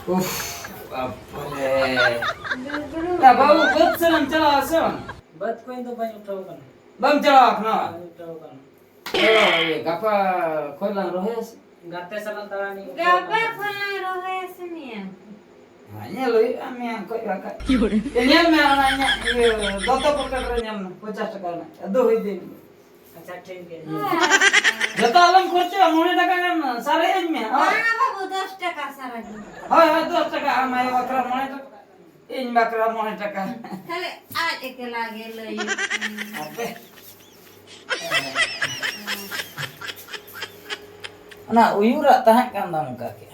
ᱩᱯᱷ, ᱵᱟᱯᱨᱮ᱾ ᱰᱩᱵᱨᱩ᱾ ᱭᱟ ᱵᱟᱹᱵᱩ, ᱵᱟᱹᱫᱽ ᱥᱮᱱ ᱮᱢ ᱪᱟᱞᱟᱜᱼᱟ ᱥᱮ ᱵᱟᱝ? ᱵᱟᱹᱫᱽ ᱠᱚ ᱤᱧ ᱫᱚ ᱵᱟᱹᱧ ᱩᱴᱷᱟᱹᱣ ᱠᱟᱱᱟ᱾ ᱵᱟᱢ ᱪᱟᱞᱟᱣ ᱠᱟᱱᱟ? ᱵᱟᱹᱧ ᱩᱴᱷᱟᱹᱣ ᱠᱟᱱᱟ᱾ ᱚ, ᱤᱭᱟᱹ, ᱜᱟᱯᱟ ᱠᱷᱚᱡ ᱞᱟᱝ ᱨᱚᱦᱚᱭᱟ ᱥᱮ? ᱜᱟᱛᱮ ᱥᱟᱞᱟᱜ ᱫᱟᱬᱟᱱᱤᱧ ᱩᱴᱷᱟᱹᱣ ᱜᱟᱯᱟ ᱠᱟᱱᱟ᱾ ᱠᱷᱚᱱ ᱞᱟᱝ ᱨᱚᱦᱚᱭᱟ ᱥᱮ ᱢᱮᱭᱟᱝ? ᱦᱮᱸ, ᱧᱮᱞ ᱦᱩᱭᱩᱜᱼᱟ ᱢᱮᱭᱟᱝ ᱠᱷᱚᱡ ᱵᱟᱠᱷᱟᱡ᱾ ᱧᱮᱞ ᱢᱮ ᱚᱱᱟ ᱤᱧᱟᱹᱜ ᱤᱭᱟᱹ ᱫᱚᱛᱚ ᱯᱚᱠᱮᱴ ᱨᱮ ᱧᱮᱞ ᱢᱮ, ᱯᱚᱧᱪᱟᱥ ᱴᱟᱠᱟ ᱨᱮᱱᱟᱜ᱾ ᱟᱫᱚ ᱦᱩᱭ ᱫᱤᱱ᱾ ᱟᱪᱪᱷᱟ, ᱴᱷᱤᱠ ᱜᱮᱭᱟ᱾ ᱡᱚᱛᱚ ᱟᱞᱚᱢ ᱠᱷᱚᱨᱪᱚᱭᱟ, ᱢᱚᱬᱮ ᱴᱟᱠᱟ ᱜᱟᱱ ᱥᱟᱨᱮᱡ ᱟᱹᱧ ᱢᱮ᱾ ᱦᱳᱭ᱾ ᱵᱟᱝᱟ ᱵᱟᱹᱵᱩ, ᱫᱚᱥ ᱴᱟᱠᱟ ᱥᱟᱨᱮᱡ ᱢᱮ᱾ ᱦᱳᱭ, ᱦᱳᱭ, ᱫᱚᱥ ᱴᱟᱠᱟ, ᱟᱢ ᱟᱭᱳ ᱵᱟᱠᱷᱨᱟ ᱢᱚᱬᱮ ᱴᱟᱠᱟ᱾ ᱤᱧ ᱵᱟᱠᱷᱨᱟ ᱢᱚᱬᱮ ᱴᱟᱠᱟ᱾ ᱛᱟᱦᱞᱮ ᱟᱡ ᱮᱠᱞᱟ ᱜᱮ ᱞᱟᱹᱭ ᱦᱩᱭᱩᱜ ᱠᱟᱱᱟ᱾ ᱟᱯᱮ᱾ ᱚᱱᱟ ᱩᱭᱩᱨᱟᱜ ᱛᱟᱦᱮᱸ ᱠᱟᱱ ᱫᱚ ᱚᱱᱠᱟ ᱜᱮ᱾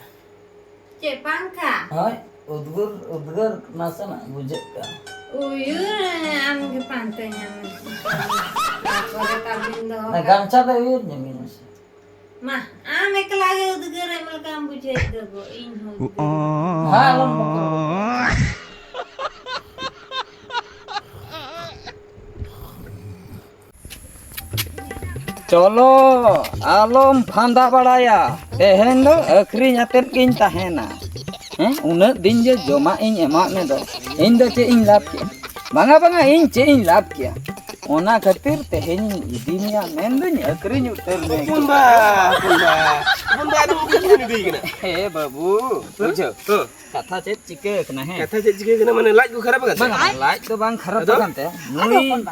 ᱪᱮᱫ ᱯᱟᱝᱠᱷᱟ? ᱦᱳᱭ, ᱩᱫᱽᱜᱟᱹᱨ, ᱩᱫᱽᱜᱟᱹᱨ ᱱᱟᱥᱮᱱᱟᱜ ᱵᱩᱡᱷᱟᱹᱜ ᱠᱟᱱᱟ᱾ ᱩᱭᱩᱨ, ᱟᱢ ᱜᱮ ᱯᱟᱱᱛᱮ ᱧᱟᱢ ᱢᱮ᱾ ᱛᱟᱨᱯᱚᱨᱮ ᱛᱟᱵᱤᱱ ᱫᱚᱦᱚ ᱚᱱᱟ ᱠᱟᱜ᱾ ᱜᱟᱢᱪᱷᱟ ᱫᱚ ᱩᱭᱩᱨ ᱧᱚᱜ ᱢᱮ ᱢᱟᱥᱮ᱾ ᱢᱟ, ᱟᱢ ᱮᱠᱞᱟ ᱜᱮ ᱩᱫᱽᱜᱟᱹᱨ ᱮᱢ ᱞᱮᱠᱟᱢ ᱵᱩᱡᱷᱟᱹᱣᱮᱫ ᱫᱚ ᱜᱚ, ᱤᱧ ᱦᱚᱸ ᱩᱫᱽᱜᱟᱹᱨ᱾ ᱦᱮᱸ, ᱟᱞᱚᱢ ᱵᱚᱠᱚ᱾ ᱪᱚᱞᱚ, ᱟᱞᱚᱢ ᱯᱷᱟᱸᱫᱟ ᱵᱟᱲᱟᱭᱟ, ᱛᱮᱦᱮᱧ ᱫᱚ ᱟᱹᱠᱷᱨᱤᱧ ᱟᱛᱮᱫ ᱜᱤᱧ ᱛᱟᱦᱮᱱᱟ᱾ ᱦᱮᱸ, ᱩᱱᱟᱹᱜ ᱫᱤᱱ ᱡᱮ ᱡᱚᱢᱟᱜ ᱤᱧ ᱮᱢᱟᱜ ᱢᱮ ᱫᱚ, ᱤᱧ ᱫᱚ ᱪᱮᱫ ᱤᱧ ᱞᱟᱵᱷ ᱠᱮᱫᱟ? ᱵᱟᱝᱟ, ᱵᱟᱝᱟ, ᱤᱧ ᱪᱮᱫ ᱤᱧ ᱞᱟᱵᱷ ᱠᱮᱭᱟ? ᱚᱱᱟ ᱠᱷᱟᱹᱛᱤᱨ ᱛᱮᱦᱮᱧ ᱤᱧ ᱤᱫᱤ ᱢᱮᱭᱟ, ᱢᱮᱱᱫᱩᱧ ᱟᱹᱠᱷᱨᱤᱧ ᱩᱛᱟᱹᱨ ᱢᱮ᱾ ᱦᱚᱯᱚᱱ ᱵᱟ, ᱦᱚᱯᱚᱱ ᱵᱟ, ᱦᱚᱯᱚᱱ ᱵᱟ, ᱟᱫᱚ ᱩᱱᱠᱩ ᱠᱤᱱ ᱤᱫᱤᱭ ᱠᱟᱱᱟ᱾ ᱦᱮ ᱵᱟᱹᱵᱩ, ᱦᱮᱸ? ᱵᱩᱡᱷᱟᱹᱣ? ᱦᱮᱸ᱾ ᱠᱟᱛᱷᱟ ᱪᱮᱫ ᱪᱤᱠᱟᱹ ᱠᱟᱱᱟ, ᱦᱮᱸ? ᱠᱟᱛᱷᱟ ᱪᱮᱫ ᱪᱤᱠᱟᱹ ᱠᱟᱱᱟ? ᱢᱟᱱᱮ ᱞᱟᱡ ᱠᱚ ᱠᱷᱟᱨᱟᱯ ᱟᱠᱟᱱ ᱛᱟᱭᱟ? ᱵᱟᱝᱟ, ᱞᱟᱡ ᱫᱚ ᱵᱟᱝ ᱠᱷᱟᱨᱟᱯ ᱟᱫᱚ? ᱟᱠᱟᱱ ᱛᱟᱭᱟ᱾ ᱱᱩᱭ,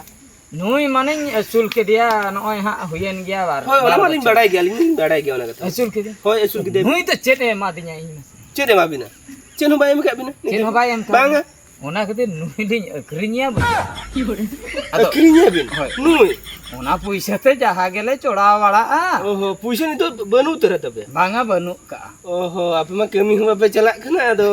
ᱱᱩᱭ ᱢᱟᱱᱮᱧ ᱟᱹᱥᱩᱞ ᱠᱮᱫᱮᱭᱟ, ᱱᱚᱜᱼᱚᱭ ᱦᱟᱸᱜ ᱦᱩᱭᱮᱱ ᱜᱮᱭᱟ ᱵᱟᱨ, ᱦᱳᱭ, ᱚᱱᱟ ᱵᱟᱨ ᱢᱟᱞᱤᱧ ᱵᱚᱪᱷᱚᱨ᱾ ᱵᱟᱲᱟᱭ ᱜᱮᱭᱟ, ᱟᱹᱞᱤᱧ ᱞᱤᱧ ᱵᱟᱲᱟᱭ ᱜᱮᱭᱟ ᱚᱱᱟ ᱠᱟᱛᱷᱟ᱾ ᱟᱹᱥᱩᱞ ᱠᱮᱫᱮ? ᱦᱳᱭ, ᱟᱹᱥᱩᱞ ᱠᱮᱫᱮ᱾ ᱱᱩᱭ ᱫᱚ ᱪᱮᱫ ᱮ ᱮᱢᱟᱫᱤᱧᱟ ᱤᱧ ᱢᱟᱥᱮ? ᱪᱮᱫ ᱮ ᱮᱢᱟ ᱵᱤᱱᱟ? ᱪᱮᱫ ᱦᱚᱸ ᱵᱟᱭ ᱮᱢ ᱟᱠᱟᱫ ᱵᱤᱱᱟ᱾ ᱪᱮᱫ ᱦᱚᱸ ᱵᱟᱭ ᱮᱢ ᱟᱠᱟᱫ ᱵᱟᱝᱟ᱾ ᱵᱤᱱᱟ? ᱚᱱᱟ ᱠᱷᱟᱹᱛᱤᱨ ᱱᱩᱭ ᱞᱤᱧ ᱟᱹᱠᱷᱨᱤᱧᱮᱭᱟ ᱵᱚᱞᱮ᱾ ᱟᱫᱚ ᱟᱹᱠᱷᱨᱤᱧᱮᱭᱟ ᱵᱤᱱ? ᱦᱳᱭ᱾ ᱱᱩᱭ? ᱚᱱᱟ ᱯᱩᱭᱥᱟᱹ ᱛᱮ ᱡᱟᱦᱟᱸ ᱜᱮᱞᱮ ᱪᱚᱲᱟᱣ ᱵᱟᱲᱟᱜᱼᱟ᱾ ᱚ ᱦᱚᱸ, ᱯᱩᱭᱥᱟᱹ ᱱᱤᱛᱚᱜ ᱵᱟᱹᱱᱩᱜ ᱩᱛᱟᱹᱨᱟ ᱛᱟᱯᱮ? ᱵᱟᱝᱟ, ᱵᱟᱹᱱᱩᱜ ᱠᱟᱜᱼᱟ᱾ ᱚ ᱦᱚᱸ, ᱟᱯᱮ ᱢᱟ ᱠᱟᱹᱢᱤ ᱦᱚᱸ ᱵᱟᱯᱮ ᱪᱟᱞᱟᱜ ᱠᱟᱱᱟ, ᱟᱫᱚ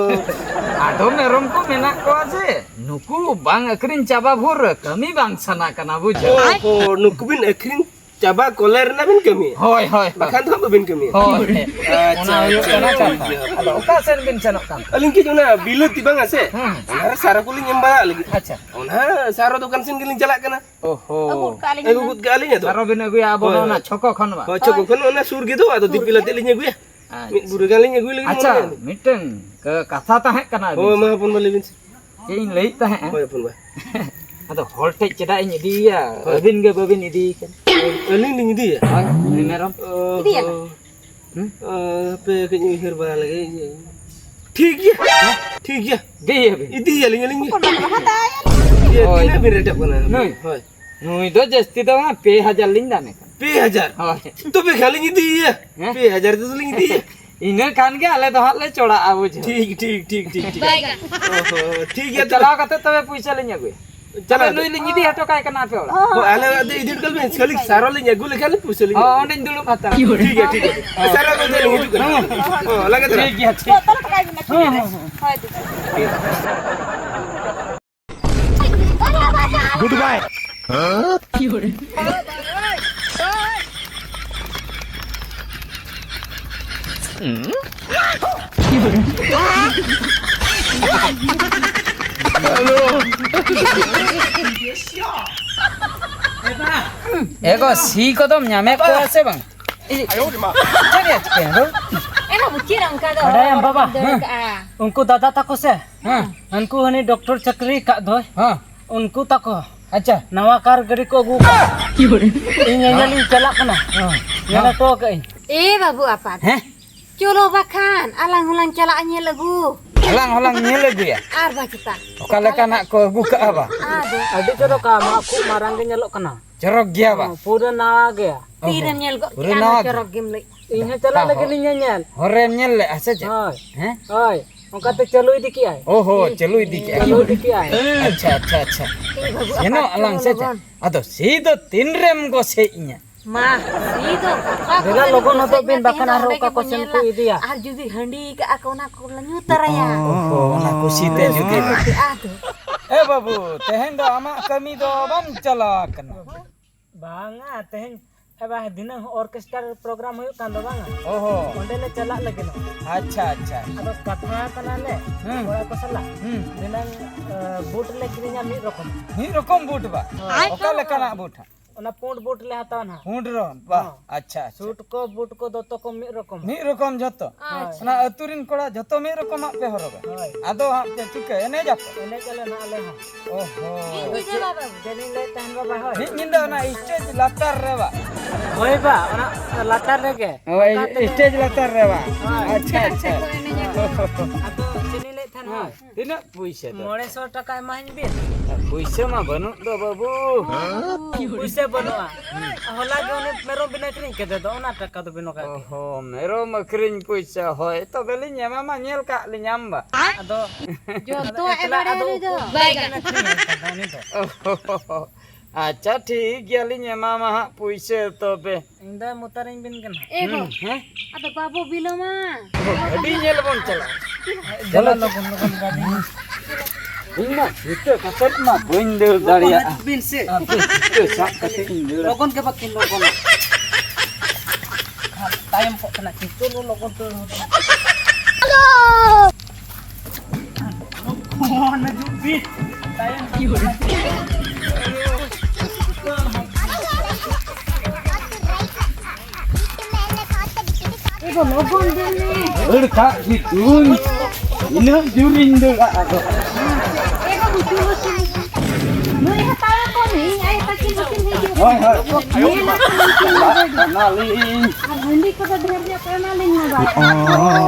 ᱟᱫᱚ ᱢᱮᱨᱚᱢ ᱠᱚ ᱢᱮᱱᱟᱜ ᱠᱚᱣᱟ ᱥᱮ, ᱱᱩᱠᱩ ᱵᱟᱝ ᱟᱹᱠᱷᱨᱤᱧ ᱪᱟᱵᱟ ᱵᱷᱳᱨ ᱨᱮ ᱠᱟᱹᱢᱤ ᱵᱟᱝ ᱥᱟᱱᱟ ᱠᱟᱱᱟ, ᱵᱩᱡᱷᱟᱹᱣ? ᱚ ᱦᱚᱸ, ᱱᱩᱠᱩ ᱵᱤᱱ ᱟᱹᱠᱷᱨᱤᱧ ᱪᱟᱵᱟ ᱠᱚᱞᱮ ᱨᱮᱱᱟᱜ ᱵᱤᱱ ᱠᱟᱹᱢᱤᱭᱟ? ᱦᱳᱭ, ᱦᱳᱭ, ᱦᱳᱭ᱾ ᱵᱟᱠᱷᱟᱱ ᱫᱚ ᱦᱟᱸᱜ ᱵᱟᱹᱵᱤᱱ ᱠᱟᱹᱢᱤᱭᱟ᱾ ᱦᱳᱭ᱾ ᱟᱪᱪᱷᱟ, ᱚᱱᱟ ᱦᱩᱭᱩᱜ ᱟᱪᱪᱷᱟ, ᱠᱟᱱᱟ ᱴᱷᱤᱠ ᱠᱟᱛᱷᱟ᱾ ᱜᱮᱭᱟ᱾ ᱟᱫᱚ ᱚᱠᱟ ᱥᱮᱱ ᱵᱤᱱ ᱥᱮᱱᱚᱜ ᱠᱟᱱ ᱛᱮ? ᱟᱹᱞᱤᱧ ᱠᱟᱹᱡ ᱚᱱᱟ ᱵᱤᱞᱟᱹᱛᱤ ᱵᱟᱝ ᱟ ᱥᱮ, ᱦᱮᱸ᱾ ᱚᱱᱟ ᱨᱮ ᱥᱟᱨ ᱠᱚᱞᱤᱧ ᱮᱢ ᱵᱟᱲᱟᱜ ᱞᱟᱹᱜᱤᱫ᱾ ᱟᱪᱪᱷᱟ᱾ ᱚᱱᱟ ᱥᱟᱨ ᱫᱚᱠᱟᱱ ᱥᱮᱱ ᱜᱮᱞᱤᱧ ᱪᱟᱞᱟᱜ ᱠᱟᱱᱟ᱾ ᱚ ᱦᱚᱸ᱾ ᱟᱹᱜᱩ ᱜᱚᱫ ᱠᱟᱜᱼᱟ ᱞᱤᱧ ᱟᱹᱜᱩ ᱟᱫᱚ᱾ ᱜᱚᱫ ᱠᱟᱜᱼᱟ ᱞᱤᱧ ᱟᱫᱚ᱾ ᱦᱳᱭ, ᱚᱱᱟ ᱦᱳᱭ᱾ ᱪᱷᱚᱠᱚ ᱠᱷᱚᱱ ᱵᱟᱝ? ᱦᱳᱭ, ᱪᱷᱚᱠᱚ ᱦᱳᱭ᱾ ᱠᱷᱚᱱ ᱚᱱᱟ ᱥᱩᱨ ᱜᱮᱫᱚ, ᱟᱫᱚ ᱫᱤᱯᱤᱞ ᱟᱛᱮᱫ ᱞᱤᱧ ᱟᱹᱜᱩᱭᱟ᱾ ᱟᱪᱪᱷᱟ᱾ ᱢᱤᱫ ᱵᱩᱨᱟᱹ ᱜᱟᱱ ᱞᱤᱧ ᱟᱹᱜᱩᱭ ᱞᱟᱹᱜᱤᱫ ᱟᱪᱪᱷᱟ, ᱢᱚᱱᱮ ᱠᱟᱱᱟ᱾ ᱢᱤᱫᱴᱟᱹᱝ ᱠᱟ-, ᱠᱟᱛᱷᱟ ᱛᱟᱦᱮᱸ ᱠᱟᱱᱟ ᱟᱹᱵᱤᱱ ᱦᱳᱭ, ᱢᱟ ᱥᱮᱫ᱾ ᱦᱚᱯᱚᱱ ᱵᱟ, ᱞᱟᱹᱭ ᱵᱤᱱ ᱥᱮ᱾ ᱪᱮᱫ ᱤᱧ ᱞᱟᱹᱭᱮᱫ ᱛᱟᱦᱮᱸᱜᱼᱟ? ᱦᱳᱭ, ᱦᱚᱯᱚᱱ ᱵᱟ᱾ ᱟᱫᱚ ᱦᱚᱲ ᱴᱷᱮᱡ ᱪᱮᱫᱟᱜ ᱤᱧ ᱤᱫᱤᱭᱮᱭᱟ? ᱦᱳᱭ᱾ ᱟᱹᱵᱤᱱ ᱜᱮ ᱵᱟᱹᱵᱤᱱ ᱤᱫᱤᱭᱮ ᱠᱟᱱᱟ᱾ ᱟᱹᱞᱤᱧ ᱞᱤᱧ ᱤᱫᱤᱭᱟ? ᱦᱳᱭ, ᱩᱱᱤ ᱢᱮᱨᱚᱢ᱾ ᱚ, ᱤᱫᱤᱭᱟᱞᱮ᱾ ᱚ᱾ ᱦᱩᱸ? ᱚ, ᱦᱟᱯᱮ ᱠᱟᱹᱡ ᱤᱧ ᱩᱭᱦᱟᱹᱨ ᱵᱟᱲᱟ ᱞᱮᱜᱮ᱾ ᱴᱷᱤᱠ ᱜᱮᱭᱟ, ᱴᱷᱤᱠ ᱜᱮᱭᱟ᱾ ᱤᱫᱤᱭᱮᱭᱟᱵᱤᱱ? ᱤᱫᱤᱭᱟᱞᱤᱧ ᱟᱹᱞᱤᱧ ᱜᱮ᱾ ᱦᱚᱯᱚᱱ ᱵᱟ ᱫᱚ ᱦᱟᱛᱟᱣᱟᱭᱟ᱾ ᱤᱭᱟᱹ, ᱦᱳᱭ᱾ ᱛᱤᱱᱟᱹᱜ ᱵᱤᱱ ᱨᱮᱴᱚᱜ ᱠᱟᱱᱟ? ᱱᱩᱭ? ᱦᱳᱭ᱾ ᱱᱩᱭ ᱫᱚ ᱡᱟᱹᱥᱛᱤ ᱫᱚ ᱵᱟᱝ, ᱯᱮ ᱦᱟᱡᱟᱨ ᱞᱤᱧ ᱫᱟᱢᱮ ᱠᱟᱱᱟ᱾ ᱯᱮ ᱦᱟᱡᱟᱨ? ᱦᱳᱭ᱾ ᱛᱚᱵᱮ ᱠᱷᱟᱱ ᱞᱤᱧ ᱤᱫᱤᱭᱮᱭᱟ᱾ ᱦᱮᱸ? ᱯᱮ ᱦᱟᱡᱟᱨ ᱛᱮᱫᱚ ᱞᱤᱧ ᱤᱫᱤᱭᱮᱭᱟ᱾ ᱤᱱᱟᱹ ᱠᱷᱟᱱ ᱜᱮ ᱟᱞᱮ ᱫᱚ ᱦᱟᱸᱜ ᱞᱮ ᱪᱚᱲᱟᱜᱼᱟ, ᱵᱩᱡᱷᱟᱹᱣ᱾ ᱴᱷᱤᱠ, ᱴᱷᱤᱠ, ᱴᱷᱤᱠ, ᱴᱷᱤᱠ, ᱴᱷᱤᱠ᱾ ᱵᱟᱭ ᱜᱟᱱᱚᱜ᱾ ᱚ ᱦᱚᱸ, ᱴᱷᱤᱠ ᱜᱮᱭᱟ ᱛᱚᱵᱮ᱾ ᱪᱟᱞᱟᱣ ᱠᱟᱛᱮ ᱛᱚᱵᱮ ᱯᱩᱭᱥᱟᱹ ᱞᱤᱧ ᱟᱹᱜᱩᱭᱟ᱾ ᱪᱟᱞᱟᱣ᱾ ᱛᱚᱵᱮ ᱱᱩᱭ ᱞᱤᱧ ᱤᱫᱤ ᱦᱚᱴᱚ ᱠᱟᱭ ᱠᱟᱱᱟ ᱟᱯᱮ ᱚᱲᱟᱜ᱾ ᱦᱳᱭ, ᱟᱞᱮ ᱚᱲᱟᱜ ᱫᱚ ᱤᱫᱤ ᱦᱚᱴᱚ ᱠᱟᱜ ᱵᱤᱱ, ᱠᱷᱟᱹᱞᱤ ᱥᱟᱨᱚ ᱞᱤᱧ ᱟᱹᱜᱩ ᱞᱮᱠᱷᱟᱱ ᱯᱩᱭᱥᱟᱹ ᱞᱤᱧ ᱦᱚᱸ, ᱮᱢᱚᱜᱼᱟ᱾ ᱚᱸᱰᱮᱧ ᱫᱩᱲᱩᱵ ᱦᱟᱛᱟᱲ᱾ ᱴᱷᱤᱠ ᱜᱮᱭᱟ, ᱴᱷᱤᱠ ᱜᱮᱭᱟ᱾ ᱦᱮᱸ᱾ ᱥᱟᱨᱚ ᱟᱹᱜᱩ ᱞᱤᱧ ᱦᱤᱡᱩᱜ ᱠᱟᱱᱟ᱾ ᱦᱮᱸ᱾ ᱦᱚᱸ, ᱞᱟᱜᱮ ᱫᱷᱟᱨᱟ᱾ ᱦᱮᱸ, ᱦᱮᱸ, ᱦᱮᱸ᱾ ᱦᱳᱭ, ᱫᱤᱫᱤ᱾ Goodbye. ᱮ ᱜᱚ, ᱥᱤ ᱠᱚᱫᱚᱢ ᱧᱟᱢᱮᱫ ᱠᱚᱣᱟ ᱥᱮ ᱵᱟᱝ? ᱤ-, ᱪᱮᱫ ᱨᱮᱭᱟᱜ ᱪᱤᱠᱟᱹᱭᱮᱱ ᱫᱚ? ᱮᱱᱟ ᱵᱩᱪᱤ ᱨᱮ ᱚᱱᱠᱟ ᱫᱚ ᱵᱟᱰᱟᱭᱟᱢ ᱵᱟᱵᱟ? ᱫᱟᱹᱲ ᱦᱮᱸ᱾ ᱠᱟᱜᱼᱟ᱾ ᱩᱱᱠᱩ ᱫᱟᱫᱟ ᱛᱟᱠᱚ ᱥᱮ? ᱦᱮᱸ᱾ ᱩᱱᱠᱩ ᱦᱟᱹᱱᱤ ᱰᱚᱠᱴᱚᱨ ᱪᱟᱹᱠᱨᱤ ᱠᱟᱫ ᱫᱚᱭ᱾ ᱦᱮᱸ᱾ ᱩᱱᱠᱩ ᱛᱟᱠᱚ᱾ ᱟᱪᱪᱷᱟ᱾ ᱱᱟᱣᱟ ᱠᱟᱨ ᱜᱟᱹᱰᱤ ᱠᱚ ᱟᱹᱜᱩ ᱠᱟᱜᱼᱟ᱾ ᱤᱧ ᱧᱮᱧᱮᱞᱤᱧ ᱪᱟᱞᱟᱜ ᱠᱟᱱᱟ᱾ ᱦᱮᱸ᱾ ᱧᱮᱞ ᱦᱮᱸ᱾ ᱦᱚᱴᱚ ᱠᱟᱜ ᱟᱹᱧ᱾ ᱮ ᱵᱟᱹᱵᱩ ᱟᱯᱟᱛ᱾ ᱦᱮᱸ? ᱪᱚᱞᱚ ᱵᱟᱠᱷᱟᱱ, ᱟᱞᱟᱝ ᱦᱚᱸᱞᱟᱝ ᱪᱟᱞᱟᱜᱼᱟ ᱧᱮᱞ ᱟᱹᱜᱩ᱾ ᱟᱞᱟᱝ ᱦᱚᱸᱞᱟᱝ ᱧᱮᱞ ᱟᱹᱜᱩᱭᱟ᱾ ᱟᱨ ᱵᱟ ᱪᱮᱛᱟ᱾ ᱚᱠᱟ ᱞᱮᱠᱟᱱᱟᱜ ᱠᱚ ᱟᱹᱜᱩ ᱠᱟᱜᱼᱟ ᱵᱟ? ᱟᱫᱚ᱾ ᱟᱹᱰᱤ ᱪᱚᱨᱚᱠᱟ, ᱢᱟᱜ ᱠᱷᱩᱵ ᱢᱟᱨᱟᱝ ᱜᱮ ᱧᱮᱞᱚᱜ ᱠᱟᱱᱟ᱾ ᱪᱚᱨᱚᱠ ᱜᱮᱭᱟ ᱵᱟ? ᱦᱚᱸ, ᱯᱩᱨᱟᱹ ᱱᱟᱣᱟ ᱜᱮᱭᱟ᱾ ᱚ ᱦᱚᱸ᱾ ᱛᱤᱨᱮᱢ ᱧᱮᱞ ᱜᱚᱫ ᱯᱩᱨᱟᱹ ᱠᱮᱫᱼᱟ ᱱᱟᱣᱟ ᱱᱚᱣᱟ ᱜᱮ᱾ ᱪᱚᱨᱚᱠ ᱜᱮᱢ ᱞᱟᱹᱭ? ᱤᱧ ᱦᱚᱸ ᱪᱟᱞᱟᱜ ᱚ ᱞᱟᱹᱜᱤᱫ ᱦᱚᱸ᱾ ᱞᱤᱧ ᱧᱮᱧᱮᱞ᱾ ᱦᱚᱨᱮᱢ ᱧᱮᱞ ᱞᱮᱫᱼᱟ ᱥᱮ ᱪᱮᱫ? ᱦᱳᱭ᱾ ᱦᱮᱸ? ᱦᱳᱭ᱾ ᱚᱱᱠᱟᱛᱮ ᱪᱟᱹᱞᱩ ᱤᱫᱤ ᱠᱮᱜᱼᱟᱭ᱾ ᱚ ᱦᱚ, ᱪᱟᱹᱞᱩ ᱤᱫᱤ ᱠᱮᱜᱼᱟᱭ᱾ ᱪᱟᱹᱞᱩ ᱤᱫᱤ ᱠᱮᱜᱼᱟᱭ᱾ ᱟᱪᱪᱷᱟ, ᱟᱪᱪᱷᱟ, ᱟᱪᱪᱷᱟ᱾ ᱮ ᱵᱟᱹᱵᱩ, ᱥᱮᱱᱚᱜ ᱟᱯᱟᱛ ᱟᱞᱟᱝ ᱥᱮ ᱪᱮᱫ? ᱞᱚᱜᱚᱱ᱾ ᱟᱫᱚ ᱥᱤ ᱫᱚ ᱛᱤᱱ ᱨᱮᱢ ᱜᱚᱥᱮᱡ ᱤᱧᱟ? ᱢᱟ, ᱥᱤ ᱫᱚ ᱚᱠᱟ ᱠᱚ ᱫᱮᱞᱟ, ᱥᱮᱱ ᱞᱚᱜᱚᱱ ᱠᱚ ᱦᱚᱫᱚᱜ ᱥᱮᱱ ᱵᱤᱱ, ᱧᱟ, ᱵᱟᱠᱷᱟᱱ ᱛᱮᱦᱮᱧ ᱫᱚ ᱟᱨᱦᱚᱸ ᱚᱸᱰᱮ ᱚᱠᱟ ᱠᱚ ᱜᱮᱵᱚᱱ ᱥᱮᱱ ᱠᱚ ᱧᱮᱞᱟ᱾ ᱤᱫᱤᱭᱟ᱾ ᱟᱨ ᱡᱩᱫᱤ ᱦᱟᱺᱰᱤ ᱠᱟᱜᱼᱟ ᱠᱚ, ᱚᱱᱟ ᱠᱚᱞᱮ ᱧᱩ ᱛᱟᱨᱟᱭᱟ᱾ ᱚ ᱦᱚ, ᱚᱱᱟ ᱠᱩᱥᱤ ᱛᱮ ᱡᱩᱫᱤ᱾ ᱟᱫᱚ᱾ ᱮ ᱵᱟᱹᱵᱩ, ᱛᱮᱦᱮᱧ ᱫᱚ ᱟᱢᱟᱜ ᱠᱟᱹᱢᱤ ᱫᱚ ᱵᱟᱢ ᱪᱟᱞᱟᱣ ᱟᱠᱟᱱᱟ᱾ ᱵᱟᱝᱟ, ᱛᱮᱦᱮᱧ ᱮ ᱵᱟ, ᱫᱷᱤᱱᱟᱹᱝ orchestra program ᱦᱩᱭᱩᱜ ᱠᱟᱱ ᱫᱚ ᱵᱟᱝᱟ? ᱚ ᱦᱚ᱾ ᱚᱸᱰᱮ ᱞᱮ ᱪᱟᱞᱟᱜ ᱞᱟᱹᱜᱤᱫ᱾ ᱟᱪᱪᱷᱟ, ᱟᱪᱪᱷᱟ᱾ ᱟᱫᱚ ᱠᱟᱛᱷᱟ ᱠᱟᱱᱟᱞᱮ ᱦᱩᱸ᱾ ᱠᱚᱲᱟ ᱠᱚ ᱥᱟᱞᱟᱜ᱾ ᱦᱩᱸ᱾ ᱫᱷᱤᱱᱟᱹᱝ, ᱮ, ᱵᱩᱴ ᱞᱮ ᱠᱤᱨᱤᱧᱟ ᱢᱤᱫ ᱨᱚᱠᱚᱢ᱾ ᱢᱤᱫ ᱨᱚᱠᱚᱢ ᱵᱩᱴ ᱵᱟ? ᱦᱳᱭ᱾ ᱚᱠᱟ ᱞᱮᱠᱟᱱᱟᱜ ᱵᱩᱴ ᱦᱟᱸᱜ? ᱚᱱᱟ ᱯᱩᱸᱰ ᱵᱩᱴ ᱞᱮ ᱦᱟᱛᱟᱣᱟ ᱱᱟᱦᱟᱜ᱾ ᱯᱩᱸᱰ ᱨᱚᱝ? ᱵᱟ, ᱦᱚᱸ᱾ ᱟᱪᱪᱷᱟ, ᱟᱪᱪᱷᱟ᱾ ᱥᱩᱴ ᱠᱚ, ᱵᱩᱴ ᱠᱚ, ᱫᱚᱛᱚ ᱠᱚ ᱢᱤᱫ ᱨᱚᱠᱚᱢ᱾ ᱢᱤᱫ ᱨᱚᱠᱚᱢ ᱡᱷᱚᱛᱚ? ᱦᱳᱭ᱾ ᱚᱱᱟ ᱟᱹᱛᱩ ᱨᱮᱱ ᱠᱚᱲᱟ ᱡᱷᱚᱛᱚ ᱢᱤᱫ ᱨᱚᱠᱚᱢᱟᱜ ᱯᱮ ᱦᱚᱨᱚᱜᱟ? ᱦᱳᱭ᱾ ᱟᱫᱚ ᱦᱟᱸᱜ ᱯᱮ ᱪᱤᱠᱟᱹ, ᱮᱱᱮᱡ ᱟᱯᱮ? ᱮᱱᱮᱡ ᱟᱞᱮ ᱱᱟᱦᱟᱜ ᱟᱞᱮ ᱦᱚᱸ᱾ ᱚ ᱦᱚᱸ᱾ ᱪᱮᱫ ᱞᱤᱧ ᱞᱟᱹᱭᱮᱫ ᱛᱟᱦᱮᱱ ᱵᱟᱵᱟ, ᱦᱳᱭ᱾ ᱢᱤᱫ ᱧᱤᱫᱟᱹ ᱚᱱᱟ stage ᱞᱟᱛᱟᱨ ᱨᱮ ᱵᱟ? ᱦᱳᱭ ᱵᱟ, ᱚᱱᱟ ᱞᱟᱛᱟᱨ ᱨᱮᱜᱮ᱾ ᱦᱳᱭ, ᱚᱱᱠᱟ ᱛᱮᱜᱮ᱾ Stage ᱞᱟᱛᱟᱨ ᱨᱮ ᱵᱟ? ᱦᱳᱭ᱾ ᱟᱪᱪᱷᱟ, ᱟᱪᱪᱷᱟ᱾ ᱟᱫᱚ ᱪᱮᱫ ᱞᱤᱧ ᱞᱟᱹᱭᱮᱫ ᱛᱟᱦᱮᱱ, ᱦᱳᱭ᱾ ᱛᱤᱱᱟᱹᱜ ᱯᱩᱭᱥᱟᱹ ᱫᱚ? ᱢᱚᱬᱮ ᱥᱚ ᱴᱟᱠᱟ ᱮᱢᱟᱹᱧ ᱵᱤᱱ᱾ ᱯᱩᱭᱥᱟᱹ ᱢᱟ ᱵᱟᱹᱱᱩᱜ ᱫᱚ ᱵᱟᱹᱵᱩ᱾ ᱯᱩᱭᱥᱟᱹ ᱵᱟᱹᱱᱩᱜᱼᱟ᱾ ᱦᱚᱞᱟ ᱜᱮ ᱩᱱᱤ ᱢᱮᱨᱚᱢ ᱵᱤᱱ ᱟᱹᱠᱷᱨᱤᱧ ᱠᱮᱫᱮ ᱫᱚ, ᱚᱱᱟ ᱴᱟᱠᱟ ᱫᱚ ᱵᱤᱱ ᱚᱠᱟ ᱠᱮᱫ? ᱚ ᱦᱚ, ᱢᱮᱨᱚᱢ ᱟᱹᱠᱷᱨᱤᱧ ᱯᱩᱭᱥᱟᱹ, ᱦᱳᱭ, ᱛᱚᱵᱮ ᱞᱤᱧ ᱮᱢᱟᱢᱟ, ᱧᱮᱞ ᱠᱟᱜ ᱞᱤᱧᱟᱢ ᱵᱟ᱾ ᱟᱫᱚ ᱡᱚᱛᱚᱣᱟᱜ ᱮ ᱮᱠᱞᱟ ᱵᱟᱲᱟᱭᱟ ᱟᱫᱚ ᱱᱩᱭ ᱫᱚ᱾ ᱩᱠᱩ ᱵᱟᱭ ᱵᱤᱱ ᱟᱹᱠᱷᱨᱤᱧ ᱠᱟᱫᱟ ᱩᱱᱤ ᱫᱚ᱾ ᱚ ᱦᱚ ᱦᱚ᱾ ᱟᱪᱪᱷᱟ, ᱴᱷᱤᱠ ᱜᱮᱭᱟ, ᱞᱤᱧ ᱮᱢᱟᱢᱟ ᱦᱟᱸᱜ ᱯᱩᱭᱥᱟᱹ ᱛᱚᱵᱮ᱾ ᱤᱧ ᱫᱚ ᱢᱩᱛᱟᱨᱤᱧ ᱵᱤᱱ ᱠᱟᱱᱟ᱾ ᱮ ᱜᱚ, ᱦᱩᱸ, ᱦᱮᱸ? ᱟᱫᱚ ᱵᱟᱵᱚ ᱵᱤᱞᱚᱢᱟ᱾ ᱜᱟᱹᱰᱤ ᱧᱮᱞ ᱵᱚᱱ ᱪᱟᱞᱟᱜᱼᱟ᱾ ᱫᱮᱞᱟ ᱞᱚᱜᱚᱱ, ᱞᱚᱜᱚᱱ ᱜᱟᱹᱰᱤ᱾ ᱤᱧ ᱢᱟ ᱡᱩᱛᱟᱹ ᱠᱟᱛᱮᱫ ᱢᱟ ᱵᱟᱹᱧ ᱫᱟᱹᱲ ᱫᱟᱲᱮᱭᱟᱜᱼᱟ᱾ ᱦᱤᱡᱩᱜ ᱵᱤᱱ ᱥᱮ᱾ ᱟᱯᱮ ᱡᱩᱛᱟᱹ ᱥᱟᱵ ᱠᱟᱛᱮᱫ ᱤᱧ ᱫᱟᱹᱲᱟ᱾ ᱞᱚᱜᱚᱱ ᱜᱮ ᱵᱟᱹᱠᱤᱱ ᱞᱚᱜᱚᱱᱟ᱾ ᱛᱟᱭᱚᱢ ᱠᱚᱜ ᱠᱟᱱᱟ ᱠᱤᱱ᱾ ᱪᱚᱞᱚ ᱞᱚᱜᱚᱱ ᱫᱟᱹᱲ ᱦᱚᱫᱚᱜ᱾ ᱯᱷᱳᱱ ᱦᱤᱡᱩᱜ ᱵᱤᱱ᱾ ᱛᱟᱭᱚᱢ ᱠᱚᱜ ᱠᱟᱱᱟ ᱠᱤᱱ᱾ ᱮ ᱜᱚ, ᱞᱚᱜᱚᱱ ᱫᱮ ᱢᱮ᱾ ᱫᱟᱹᱲ ᱠᱟᱜ ᱜᱮ ᱪᱚᱝ᱾ ᱤᱱᱟᱹᱜ ᱡᱳᱨᱤᱧ ᱫᱟᱹᱲᱟ ᱟᱫᱚ᱾ ᱮ ᱵᱟᱹᱵᱩ, ᱪᱚᱞᱚ, ᱪᱚᱞᱚ, ᱪᱚᱞᱚ᱾ ᱱᱩᱭ ᱦᱟᱛᱟᱣ ᱠᱚ ᱢᱮ, ᱟᱭ ᱛᱟᱹᱠᱤᱱ ᱱᱩᱠᱤᱱ ᱦᱤᱡᱩᱜ᱾ ᱦᱳᱭ, ᱦᱳᱭ᱾ ᱧᱮᱞ ᱟᱠᱚ ᱩᱱᱠᱤᱱ ᱪᱟᱞᱟᱜ ᱫᱚ᱾ ᱠᱟᱱᱟᱞᱤᱧ᱾ ᱟᱨ ᱦᱟᱺᱰᱤ ᱠᱚᱫᱚ ᱰᱷᱮᱨ ᱧᱚᱜ ᱯᱮ ᱮᱢᱟ ᱞᱤᱧ ᱢᱟ ᱵᱟᱵᱟ᱾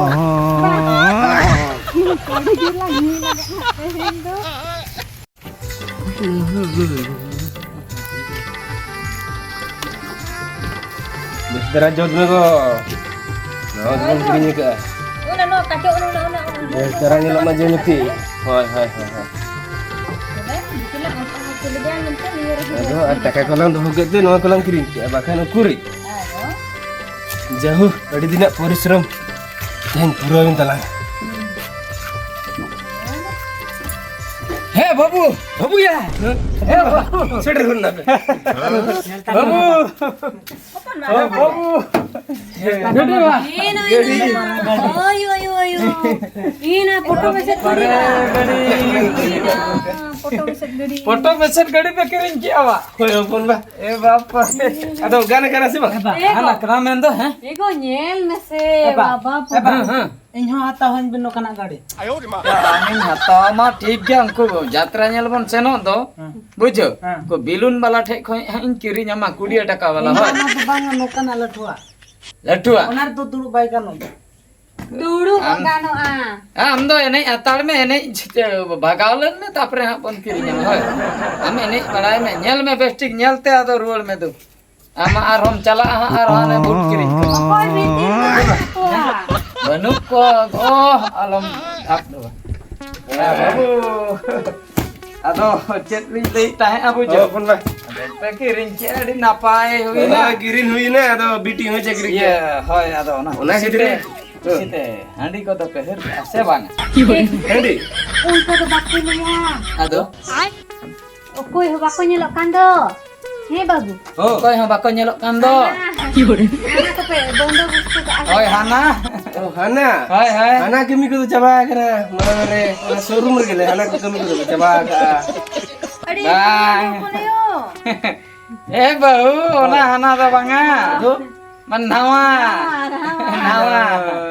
ᱵᱟᱵᱟ, ᱟᱹᱰᱤ ᱡᱳᱨ ᱞᱟᱝ ᱧᱩ ᱞᱟᱜᱟᱜᱼᱟ ᱛᱮᱦᱮᱧ ᱫᱚ᱾ ᱵᱮᱥ ᱫᱷᱟᱨᱟ ᱡᱚᱢ ᱢᱮ ᱜᱚ᱾ ᱱᱚᱣᱟ ᱜᱮᱵᱚᱱ ᱠᱤᱨᱤᱧ ᱟᱠᱟᱫᱼᱟ᱾ ᱱᱚᱣᱟ ᱠᱟᱪᱚ, ᱚᱱᱟ, ᱚᱱᱟ, ᱚᱱᱟ, ᱚᱱᱟ᱾ ᱵᱮᱥ ᱪᱮᱦᱨᱟ ᱧᱮᱞᱚᱜ ᱢᱟ ᱡᱮ ᱢᱤᱫᱴᱤᱡ᱾ ᱦᱳᱭ, ᱦᱳᱭ, ᱦᱳᱭ, ᱦᱳᱭ᱾ ᱛᱚᱵᱮ, ᱫᱤᱠᱩ ᱞᱟᱝ ᱚᱱᱠᱟ ᱦᱚᱸ ᱠᱚ ᱞᱟᱹᱭᱟ ᱢᱮᱱᱛᱮ ᱱᱤᱭᱟᱹ ᱨᱮ ᱟᱫᱚ ᱟᱨ ᱴᱟᱠᱟ ᱠᱚᱞᱟᱝ ᱫᱚᱦᱚ ᱠᱮᱫ ᱛᱮ ᱱᱚᱣᱟ ᱠᱚᱞᱟᱝ ᱠᱤᱨᱤᱧ ᱠᱮᱜᱼᱟ, ᱵᱟᱠᱷᱟᱱ ᱩᱠᱩᱨᱤᱡ᱾ ᱟᱫᱚ? ᱡᱟᱦᱳ, ᱟᱹᱰᱤ ᱫᱤᱱᱟᱜ ᱯᱚᱨᱤᱥᱨᱚᱢ ᱛᱮᱦᱮᱧ ᱯᱩᱨᱟᱹᱣᱮᱱ ᱛᱟᱞᱟᱝ᱾ ᱦᱮ ᱵᱟᱹᱵᱩ, ᱵᱟᱹᱵᱩᱭᱟ᱾ ᱦᱮ ᱵᱟᱹᱵᱩ᱾ ᱥᱮᱴᱮᱨ ᱦᱩᱭ ᱞᱮᱱᱟ ᱯᱮ᱾ ᱵᱟᱹᱵᱩ᱾ ᱦᱚᱯᱚᱱ ᱵᱟ, ᱚ, ᱦᱚᱯᱚᱱ ᱵᱟ᱾ ᱵᱟᱹᱵᱩ᱾ ᱜᱟᱹᱰᱤ ᱢᱟ᱾ ᱦᱮᱸ, ᱱᱚᱜᱼᱚᱭ ᱜᱟᱹᱰᱤ᱾ ᱱᱚᱜᱼᱚᱭ᱾ ᱳᱭ, ᱳᱭ, ᱳᱭ, ᱳᱭ᱾ ᱤᱱᱟ ᱯᱷᱳᱴᱳ ᱢᱮᱥᱮᱡ ᱜᱟᱹᱰᱤ᱾ ᱜᱟᱹᱰᱤ᱾ ᱤᱱᱟ ᱯᱷᱳᱴᱳ ᱢᱮᱥᱮᱡ ᱜᱟᱹᱰᱤ᱾ ᱯᱷᱳᱴᱳ ᱢᱮᱥᱮᱡ ᱜᱟᱹᱰᱤ ᱯᱮ ᱠᱤᱨᱤᱧ ᱠᱮᱜᱼᱟ ᱵᱟ? ᱦᱳᱭ, ᱦᱚᱯᱚᱱ ᱵᱟ᱾ ᱮ ᱵᱟᱯ ᱨᱮ᱾ ᱟᱫᱚ ᱜᱟᱱ ᱠᱟᱱᱟ ᱥᱮ ᱵᱟᱝ? ᱮ ᱵᱟ, ᱮ ᱜᱚ᱾ ᱦᱟᱱᱟ ᱠᱟᱱᱟ ᱢᱮᱱ ᱫᱚ, ᱦᱮᱸ? ᱮ ᱜᱚ, ᱧᱮᱞ ᱢᱮᱥᱮ, ᱮ ᱵᱟ, ᱵᱟᱵᱟ ᱮ ᱵᱟ᱾ ᱯᱷᱳᱴᱳ᱾ ᱦᱮᱸ, ᱦᱮᱸ᱾ ᱤᱧ ᱦᱚᱸ ᱦᱟᱛᱟᱣ ᱦᱚᱸᱧ ᱵᱤᱱ ᱱᱚᱝᱠᱟᱱᱟᱜ ᱜᱟᱹᱰᱤ᱾ ᱟᱢᱤᱧ ᱦᱟᱛᱟᱣ ᱢᱟ ᱴᱷᱤᱠ ᱜᱮᱭᱟ, ᱩᱱᱠᱩ ᱡᱟᱛᱨᱟ ᱧᱮᱞ ᱵᱚᱱ ᱥᱮᱱᱚᱜ ᱫᱚ, ᱦᱮᱸ᱾ ᱵᱩᱡᱷᱟᱹᱣ? ᱦᱮᱸ᱾ ᱩᱱᱠᱩ ᱵᱮᱞᱩᱱ ᱵᱟᱞᱟ ᱴᱷᱮᱡ ᱠᱷᱚᱱ ᱦᱟᱸᱜ ᱤᱧ ᱠᱤᱨᱤᱧ ᱟᱢᱟ ᱠᱩᱲᱤ ᱴᱟᱠᱟ ᱵᱟᱞᱟ, ᱤᱧ ᱦᱳᱭ? ᱚᱱᱟ ᱫᱚ ᱵᱟᱝᱟ, ᱱᱚᱝᱠᱟᱱᱟᱜ ᱞᱟᱹᱴᱩᱣᱟᱜ᱾ ᱞᱟᱹᱴᱩᱣᱟᱜ? ᱚᱱᱟ ᱨᱮᱫᱚ ᱫᱩᱲᱩᱵ ᱵᱟᱭ ᱜᱟᱱᱚᱜ᱾ ᱫᱩᱲᱩᱵ ᱟᱢ ᱜᱟᱱᱚᱜᱼᱟ᱾ ᱟᱢ ᱫᱚ ᱮᱱᱮᱡ ᱦᱟᱛᱟᱲ ᱢᱮ, ᱮᱱᱮᱡ ᱵᱷᱟᱜᱟᱣ ᱞᱮᱱ ᱢᱮ, ᱛᱟᱯᱚᱨᱮ ᱦᱟᱸᱜ ᱵᱚᱱ ᱠᱤᱨᱤᱧᱟ, ᱦᱳᱭ? ᱟᱢ ᱮᱱᱮᱡ ᱵᱟᱲᱟᱭ ᱢᱮ, ᱧᱮᱞ ᱢᱮ, ᱵᱮᱥ ᱴᱷᱤᱠ ᱧᱮᱞ ᱛᱮ ᱟᱫᱚ ᱨᱩᱣᱟᱹᱲ ᱢᱮ ᱫᱩ᱾ ᱟᱢᱟᱜ ᱟᱨᱦᱚᱸᱢ ᱪᱟᱞᱟᱜᱼᱟ ᱦᱟᱸᱜ ᱟᱨ ᱦᱟᱱᱮ ᱵᱩᱴ ᱠᱤᱨᱤᱧ ᱠᱚ᱾ ᱚᱠᱚᱭ ᱢᱤᱫ ᱫᱤᱱ ᱵᱟᱹᱱᱩᱜ ᱠᱚᱣᱟ᱾ ᱵᱟᱹᱱᱩᱜ ᱠᱚᱣᱟ᱾ ᱚ, ᱟᱞᱚᱢ ᱟᱯ ᱫᱚ᱾ ᱦᱮᱸ, ᱵᱟᱹᱵᱩ᱾ ᱟᱫᱚ ᱪᱮᱫ ᱞᱤᱧ ᱞᱟᱹᱭᱮᱫ ᱛᱟᱦᱮᱸᱫ, ᱟᱵᱚ ᱦᱚᱸ, ᱡᱚ-, ᱦᱚᱯᱚᱱ ᱵᱟ᱾ ᱟᱫᱚ ᱯᱮ ᱠᱤᱨᱤᱧ ᱠᱮᱫ, ᱟᱹᱰᱤ ᱱᱟᱯᱟᱭ ᱦᱩᱭᱱᱟ᱾ ᱦᱳᱭ, ᱠᱤᱨᱤᱧ ᱦᱩᱭᱱᱟ, ᱟᱫᱚ ᱵᱤᱴᱤ ᱦᱚᱸ ᱪᱟᱹᱠᱨᱤ ᱤᱭᱟᱹ, ᱠᱮᱫ᱾ ᱦᱳᱭ, ᱟᱫᱚ ᱚᱱᱟ ᱚᱱᱟ ᱠᱩᱥᱤ ᱠᱷᱟᱹᱛᱤᱨ ᱛᱮ, ᱜᱮ᱾ ᱠᱩᱥᱤ ᱛᱮ ᱦᱟᱺᱰᱤ ᱠᱚᱫᱚ ᱯᱮ ᱦᱟᱹᱨ ᱠᱟᱜᱼᱟ ᱥᱮ ᱵᱟᱝ? ᱦᱟᱺᱰᱤ? ᱚᱱᱠᱟ ᱫᱚ ᱵᱟᱠᱚ ᱞᱟᱹᱭᱟ᱾ ᱟᱫᱚ? ᱚᱠᱚᱭ ᱦᱚᱸ ᱵᱟᱠᱚ ᱧᱮᱞᱚᱜ ᱠᱟᱱ ᱫᱚ᱾ ᱦᱮᱸ ᱵᱟᱹᱵᱩ᱾ ᱚᱠᱚᱭ ᱦᱚᱸ ᱵᱟᱠᱚ ᱧᱮᱞᱚᱜ ᱠᱟᱱ ᱫᱚ᱾ ᱦᱟᱱᱟ, ᱦᱟᱱᱟ ᱠᱚᱯᱮ ᱵᱚᱱᱫᱚ ᱵᱚᱥᱛᱩ ᱠᱟᱜᱼᱟ᱾ ᱦᱳᱭ, ᱦᱟᱱᱟ᱾ ᱚ, ᱦᱟᱱᱟ? ᱦᱳᱭ, ᱦᱳᱭ᱾ ᱦᱟᱱᱟ ᱠᱟᱹᱢᱤ ᱠᱚᱫᱚ ᱪᱟᱵᱟ ᱟᱠᱟᱱᱟ᱾ ᱢᱟᱲᱟᱝ ᱨᱮ ᱚᱱᱟ showroom ᱨᱮᱜᱮ ᱞᱮ ᱦᱟᱱᱟ ᱠᱚ ᱠᱟᱹᱢᱤ ᱠᱚᱫᱚ ᱞᱮ ᱪᱟᱵᱟ ᱟᱠᱟᱜᱼᱟ᱾ ᱟᱹᱰᱤ ᱵᱟᱝ᱾ ᱦᱚᱯᱚᱱ ᱟᱭᱳ᱾ ᱮ ᱵᱟᱹᱦᱩ, ᱚᱱᱟ ᱦᱳᱭ᱾ ᱦᱟᱱᱟ ᱫᱚ ᱵᱟᱝᱟ᱾ ᱟᱫᱚ? ᱢᱟᱱᱮ ᱱᱟᱣᱟ᱾ ᱱᱟᱣᱟ, ᱱᱟᱣᱟ᱾ ᱱᱟᱣᱟ᱾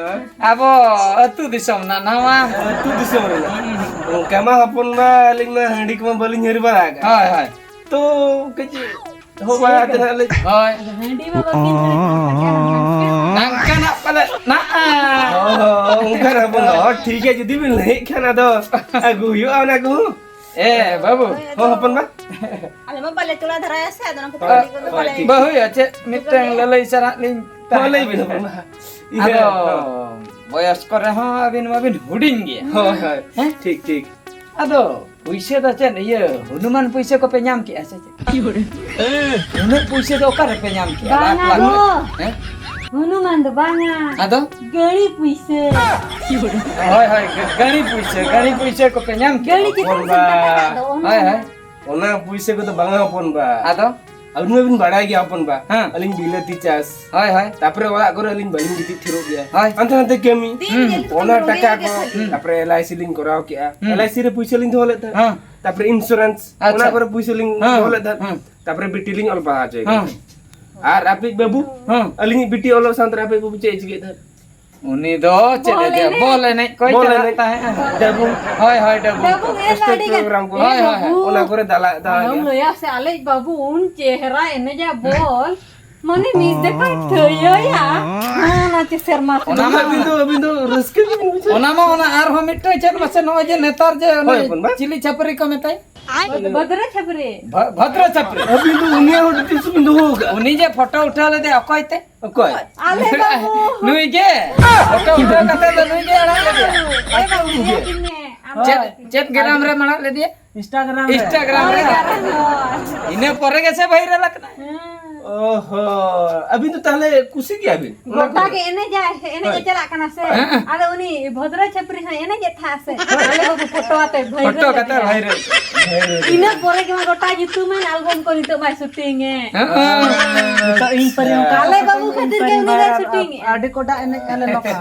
ᱟᱵᱚ ᱟᱹᱛᱩ ᱫᱤᱥᱚᱢ ᱨᱮᱱᱟᱜ ᱱᱟᱣᱟ᱾ ᱟᱹᱛᱩ ᱫᱤᱥᱚᱢ ᱨᱮᱱᱟᱜ᱾ ᱦᱩᱸ᱾ ᱚᱱᱠᱟ ᱢᱟ ᱦᱚᱯᱚᱱ ᱢᱟ ᱟᱹᱞᱤᱧ ᱢᱟ ᱦᱟᱺᱰᱤ ᱠᱚᱢᱟ ᱵᱟᱹᱞᱤᱧ ᱦᱟᱹᱨ ᱵᱟᱲᱟ ᱟᱠᱟᱫ᱾ ᱦᱳᱭ, ᱦᱳᱭ᱾ ᱛᱚ ᱠᱟᱹᱡ ᱦᱚᱦᱚ ᱵᱟᱲᱟ ᱠᱟᱛᱮ ᱱᱟᱜ ᱞᱤᱧ ᱦᱳᱭ᱾ ᱦᱟᱺᱰᱤ ᱢᱟ ᱵᱟᱹᱠᱤᱱ ᱦᱟᱹᱨ ᱠᱟᱜ ᱠᱷᱟᱱ᱾ ᱱᱚᱝᱠᱟᱱᱟᱜ ᱯᱟᱞᱮ ᱱᱟᱜᱼᱟ᱾ ᱚ, ᱚᱱᱠᱟᱱᱟᱜ ᱵᱚᱞᱮ᱾ ᱦᱚᱸ, ᱴᱷᱤᱠ ᱜᱮᱭᱟ, ᱡᱩᱫᱤ ᱵᱤᱱ ᱞᱟᱹᱭᱮᱫ ᱠᱷᱟᱱ ᱟᱫᱚ ᱟᱹᱜᱩ ᱦᱩᱭᱩᱜᱼᱟ ᱚᱱᱟ ᱠᱚᱦᱚᱸ᱾ ᱮ, ᱵᱟᱹᱵᱩ᱾ ᱦᱳᱭ, ᱦᱚᱸ, ᱦᱚᱯᱚᱱ ᱵᱟ᱾ ᱟᱞᱮ ᱢᱟ ᱵᱟᱞᱮ ᱴᱚᱞᱟ ᱫᱷᱟᱨᱟᱭᱟ ᱥᱮ, ᱟᱫᱚ ᱚᱱᱟ ᱠᱚᱫᱚ ᱦᱳᱭ, ᱦᱟᱺᱰᱤ ᱠᱚᱫᱚ ᱦᱳᱭ, ᱵᱟᱞᱮ ᱴᱷᱤᱠ᱾ ᱵᱟᱹᱦᱩᱭᱟ, ᱪᱮᱫ ᱢᱤᱫᱴᱟᱝ ᱞᱟᱹᱞᱟᱹᱭ ᱥᱟᱱᱟᱭᱮᱫ ᱞᱤᱧ ᱦᱚᱸ, ᱛᱟᱦᱮᱸᱫ ᱞᱟᱹᱭ ᱵᱤᱱ, ᱟᱹᱵᱤᱱ ᱦᱚᱯᱚᱱ ᱴᱷᱮᱱ᱾ ᱵᱟ᱾ ᱤᱭᱟᱹ, ᱟᱫᱚ ᱦᱚᱸ᱾ ᱵᱚᱭᱚᱥ ᱠᱚᱨᱮ ᱦᱚᱸ ᱟᱹᱵᱤᱱ ᱢᱟᱵᱤᱱ ᱦᱩᱰᱤᱧ ᱜᱮᱭᱟ᱾ ᱦᱳᱭ, ᱦᱳᱭ᱾ ᱦᱮᱸ? ᱴᱷᱤᱠ, ᱴᱷᱤᱠ᱾ ᱟᱫᱚ ᱯᱩᱭᱥᱟᱹ ᱫᱚ ᱪᱮᱫ, ᱤᱭᱟᱹ, ᱦᱚᱱᱩᱢᱟᱱ ᱯᱩᱭᱥᱟᱹ ᱠᱚᱯᱮ ᱧᱟᱢ ᱠᱮᱜᱼᱟ ᱥᱮ ᱪᱮᱫ? ᱩᱱᱟᱹᱜ ᱯᱩᱭᱥᱟᱹ ᱫᱚ ᱚᱠᱟ ᱨᱮᱯᱮ ᱧᱟᱢ ᱠᱮᱜᱼᱟ? ᱞᱟᱠᱷ, ᱵᱟᱝᱟ ᱞᱟᱠᱷ᱾ ᱜᱚ᱾ ᱦᱮᱸ? ᱦᱚᱱᱩᱢᱟᱱ ᱫᱚ ᱵᱟᱝᱟ᱾ ᱟᱫᱚ? ᱜᱟᱹᱲᱤ ᱯᱩᱭᱥᱟᱹ᱾ ᱦᱳᱭ, ᱦᱳᱭ, ᱜᱟᱹᱲᱤ ᱯᱩᱭᱥᱟᱹ, ᱜᱟᱹᱲᱤ ᱯᱩᱭᱥᱟᱹ ᱠᱚᱯᱮ ᱧᱟᱢ ᱠᱮᱜᱼᱟ᱾ ᱜᱟᱹᱲᱤ ᱪᱮᱛᱟᱱ ᱦᱚᱯᱚᱱ ᱥᱮᱱ ᱵᱟ᱾ ᱠᱟᱛᱷᱟ ᱫᱚ ᱚᱱᱟ᱾ ᱦᱳᱭ, ᱦᱳᱭ᱾ ᱚᱱᱟ ᱯᱩᱭᱥᱟᱹ ᱠᱚᱫᱚ ᱵᱟᱝᱟ ᱦᱚᱯᱚᱱ ᱵᱟ᱾ ᱟᱫᱚ? ᱟᱹᱵᱤᱱ ᱢᱟᱵᱤᱱ ᱵᱟᱲᱟᱭ ᱜᱮᱭᱟ ᱦᱚᱯᱚᱱ ᱵᱟ᱾ ᱦᱮᱸ᱾ ᱟᱹᱞᱤᱧ ᱵᱤᱞᱟᱹᱛᱤ ᱪᱟᱥ᱾ ᱦᱳᱭ, ᱦᱳᱭ᱾ ᱛᱟᱯᱚᱨᱮ ᱚᱲᱟᱜ ᱠᱚᱨᱮ ᱟᱹᱞᱤᱧ ᱵᱟᱹᱞᱤᱧ ᱜᱤᱛᱤᱡ ᱛᱷᱤᱨᱚᱜ ᱜᱮᱭᱟ᱾ ᱦᱳᱭ᱾ ᱦᱟᱱᱛᱮ ᱱᱟᱛᱮ ᱠᱟᱹᱢᱤ᱾ ᱫᱤᱱ ᱦᱩᱸ᱾ ᱜᱮ ᱚᱱᱟ ᱴᱟᱠᱟ ᱠᱚ, ᱦᱩᱸ᱾ ᱛᱟᱯᱚᱨᱮ ᱮᱞ ᱟᱭ ᱥᱤ ᱞᱤᱧ ᱠᱚᱨᱟᱣ ᱠᱮᱜᱼᱟ᱾ ᱦᱩᱸ᱾ ᱮᱞ ᱟᱭ ᱥᱤ ᱨᱮ ᱯᱩᱭᱥᱟᱹ ᱞᱤᱧ ᱫᱚᱦᱚ ᱞᱮᱫ ᱛᱟᱦᱮᱸᱫ᱾ ᱦᱮᱸ᱾ ᱛᱟᱯᱚᱨᱮ ᱤᱱᱥᱩᱨᱮᱱᱥ, ᱟᱪᱪᱷᱟ᱾ ᱚᱱᱟ ᱠᱚᱨᱮ ᱯᱩᱭᱥᱟᱹ ᱞᱤᱧ ᱦᱮᱸ᱾ ᱫᱚᱦᱚ ᱞᱮᱫ ᱛᱟᱦᱮᱸᱫ᱾ ᱦᱮᱸ᱾ ᱛᱟᱯᱚᱨᱮ ᱵᱤᱴᱤ ᱞᱤᱧ ᱚᱞ ᱯᱟᱲᱦᱟᱣ ᱦᱚᱪᱚᱭᱮ ᱠᱟᱱ ᱦᱮᱸ᱾ ᱛᱟᱦᱮᱸᱫ᱾ ᱟᱨ ᱟᱯᱮᱭᱤᱡ ᱵᱟᱹᱵᱩ, ᱦᱮᱸ᱾ ᱟᱹᱞᱤᱧᱤᱡ ᱵᱤᱴᱤ ᱚᱞᱚᱜ ᱥᱟᱶᱛᱮ ᱟᱯᱮᱭᱤᱡ ᱵᱟᱹᱵᱩ ᱪᱮᱫ ᱮ ᱪᱤᱠᱟᱹᱭᱮᱫ ᱛᱟᱦᱮᱸᱫ? ᱩᱱᱤ ᱫᱚ ᱪᱮᱫ ᱵᱚᱞ ᱮ ᱪᱤᱠᱟᱹᱭᱟ? ᱮᱱᱮᱡ᱾ ᱵᱚᱞ ᱮᱱᱮᱡ ᱠᱚᱭ ᱵᱚᱞ ᱪᱟᱞᱟᱜ ᱮᱱᱮᱡ᱾ ᱛᱟᱦᱮᱸᱫ᱾ ᱰᱟᱹᱵᱩᱝ᱾ ᱦᱳᱭ, ᱦᱳᱭ, ᱰᱟᱹᱵᱩᱝ᱾ ᱰᱟᱹᱵᱩᱝ ᱮᱱᱮᱡ ᱥᱴᱮᱡᱽ ᱟᱹᱰᱤ ᱜᱟᱱ᱾ ᱯᱨᱳᱜᱨᱟᱢ ᱠᱚ᱾ ᱦᱳᱭ, ᱦᱳᱭ, ᱦᱳᱭ᱾ ᱚᱱᱟ ᱠᱚᱨᱮ ᱫᱟᱞᱟ, ᱫᱟᱞᱟ ᱟᱞᱚᱢ ᱜᱮ᱾ ᱞᱟᱹᱭᱟ ᱥᱮ, ᱟᱞᱮᱭᱤᱡ ᱵᱟᱹᱵᱩ ᱩᱱ ᱪᱮᱦᱨᱟ ᱮᱱᱮᱡᱟ ᱵᱚᱞ᱾ ᱢᱟᱱᱮ ᱢᱤᱥ ᱫᱮᱠᱷᱟ ᱛᱷᱟᱹᱭᱟᱹᱭᱟ᱾ ᱦᱮᱸ, ᱚᱱᱟ ᱪᱮ ᱥᱮᱨᱢᱟ ᱚᱱᱟ ᱠᱷᱚᱱᱟᱜ᱾ ᱢᱟ ᱟᱹᱵᱤᱱ ᱫᱚ, ᱟᱹᱵᱤᱱ ᱫᱚ ᱨᱟᱹᱥᱠᱟᱹ ᱜᱮᱵᱤᱱ ᱵᱩᱡᱷᱟᱹᱣᱟ᱾ ᱚᱱᱟ ᱢᱟ ᱚᱱᱟ ᱟᱨᱦᱚᱸ ᱢᱤᱫᱴᱟᱝ ᱪᱮᱫ ᱢᱟᱥᱮ ᱱᱚᱜᱼᱚᱭ ᱡᱮ ᱱᱮᱛᱟᱨ ᱡᱮ ᱚᱱᱮ ᱦᱳᱭ, ᱦᱚᱯᱚᱱ ᱵᱟ᱾ ᱪᱤᱞᱤ ᱪᱷᱟᱹᱯᱨᱤ ᱠᱚ ᱢᱮᱛᱟᱭ? ᱵᱷᱚᱫᱨᱚ ᱪᱷᱟᱹᱯᱨᱤ᱾ ᱵᱷᱚ-, ᱵᱷᱚᱫᱨᱚ ᱪᱷᱟᱹᱯᱨᱤ᱾ ᱟᱹᱵᱤᱱ ᱫᱚ ᱩᱱᱤᱭᱟᱜ ᱦᱚᱸ details ᱵᱤᱱ ᱫᱚᱦᱚ ᱟᱠᱟᱫᱼᱟ᱾ ᱩᱱᱤ ᱡᱮ ᱯᱷᱳᱴᱳ ᱩᱴᱷᱟᱹᱣ ᱞᱮᱫᱮ ᱚᱠᱚᱭ ᱛᱮ? ᱚᱠᱚᱭ? ᱟᱞᱮ ᱵᱟᱹᱵᱩ᱾ ᱱᱩᱭ ᱜᱮ? ᱯᱷᱳᱴᱳ ᱩᱴᱷᱟᱹᱣ ᱠᱟᱛᱮ ᱫᱚ ᱱᱩᱭ ᱜᱮ ᱟᱲᱟᱜ ᱞᱮᱫᱮ? ᱮ ᱵᱟᱹᱵᱩ, ᱧᱮᱞ ᱢᱮ᱾ ᱪᱮᱫ, ᱪᱮᱫ ᱜᱨᱟᱢ ᱨᱮᱢ ᱟᱲᱟᱜ ᱞᱮᱫᱮᱭᱟ? Instagram ᱨᱮ᱾ Instagram ᱨᱮ? ᱦᱳᱭ, ᱜᱨᱟᱢ ᱨᱮ᱾ ᱤᱱᱟᱹ ᱯᱚᱨᱮ ᱜᱮᱥᱮ viral ᱟᱠᱟᱱᱟ᱾ ᱦᱮᱸ᱾ ᱚᱦᱚ, ᱟᱹᱵᱤᱱ ᱫᱚ ᱛᱟᱦᱞᱮ ᱠᱩᱥᱤ ᱜᱮᱭᱟ ᱵᱤᱱ? ᱜᱚᱴᱟ ᱜᱮ ᱮᱱᱮᱡᱟᱭ, ᱮᱱᱮᱡ ᱮ ᱦᱳᱭ᱾ ᱪᱟᱞᱟᱜ ᱠᱟᱱᱟ ᱥᱮ᱾ ᱦᱮᱸ᱾ ᱟᱫᱚ ᱩᱱᱤ ᱵᱷᱚᱫᱨᱚ ᱪᱷᱟᱯᱨᱤ ᱦᱚᱸᱭ ᱮᱱᱮᱡ ᱮᱫ ᱛᱟᱦᱮᱸᱫ ᱥᱮ᱾ ᱦᱳᱭ᱾ ᱟᱞᱮ ᱵᱟᱹᱵᱩ ᱯᱷᱳᱴᱳ ᱟᱛᱮ viral ᱯᱷᱳᱴᱳ ᱠᱟᱛᱮ ᱞᱮᱫᱮᱭᱟᱭ᱾ Viral᱾ ᱤᱱᱟᱹ ᱯᱚᱨᱮ ᱜᱮ ᱢᱟ ᱜᱚᱴᱟ ᱧᱩᱛᱩᱢᱟᱱ album ᱠᱚ ᱱᱤᱛᱚᱜ ᱢᱟᱭ shooting ᱮ᱾ ᱦᱮᱸ᱾ ᱱᱤᱛᱚᱜ ᱤᱧ ᱯᱟᱹᱨᱤ ᱚᱱᱠᱟ ᱟᱞᱮ ᱵᱟᱹᱵᱩ ᱠᱷᱟᱹᱛᱤᱨ ᱜᱮ ᱩᱱᱤ ᱫᱚᱭ viral shooting ᱮ᱾ ᱟᱹᱰᱤ ᱠᱚᱰᱟ ᱮᱱᱮᱡ ᱟᱞᱮ ᱱᱚᱝᱠᱟ᱾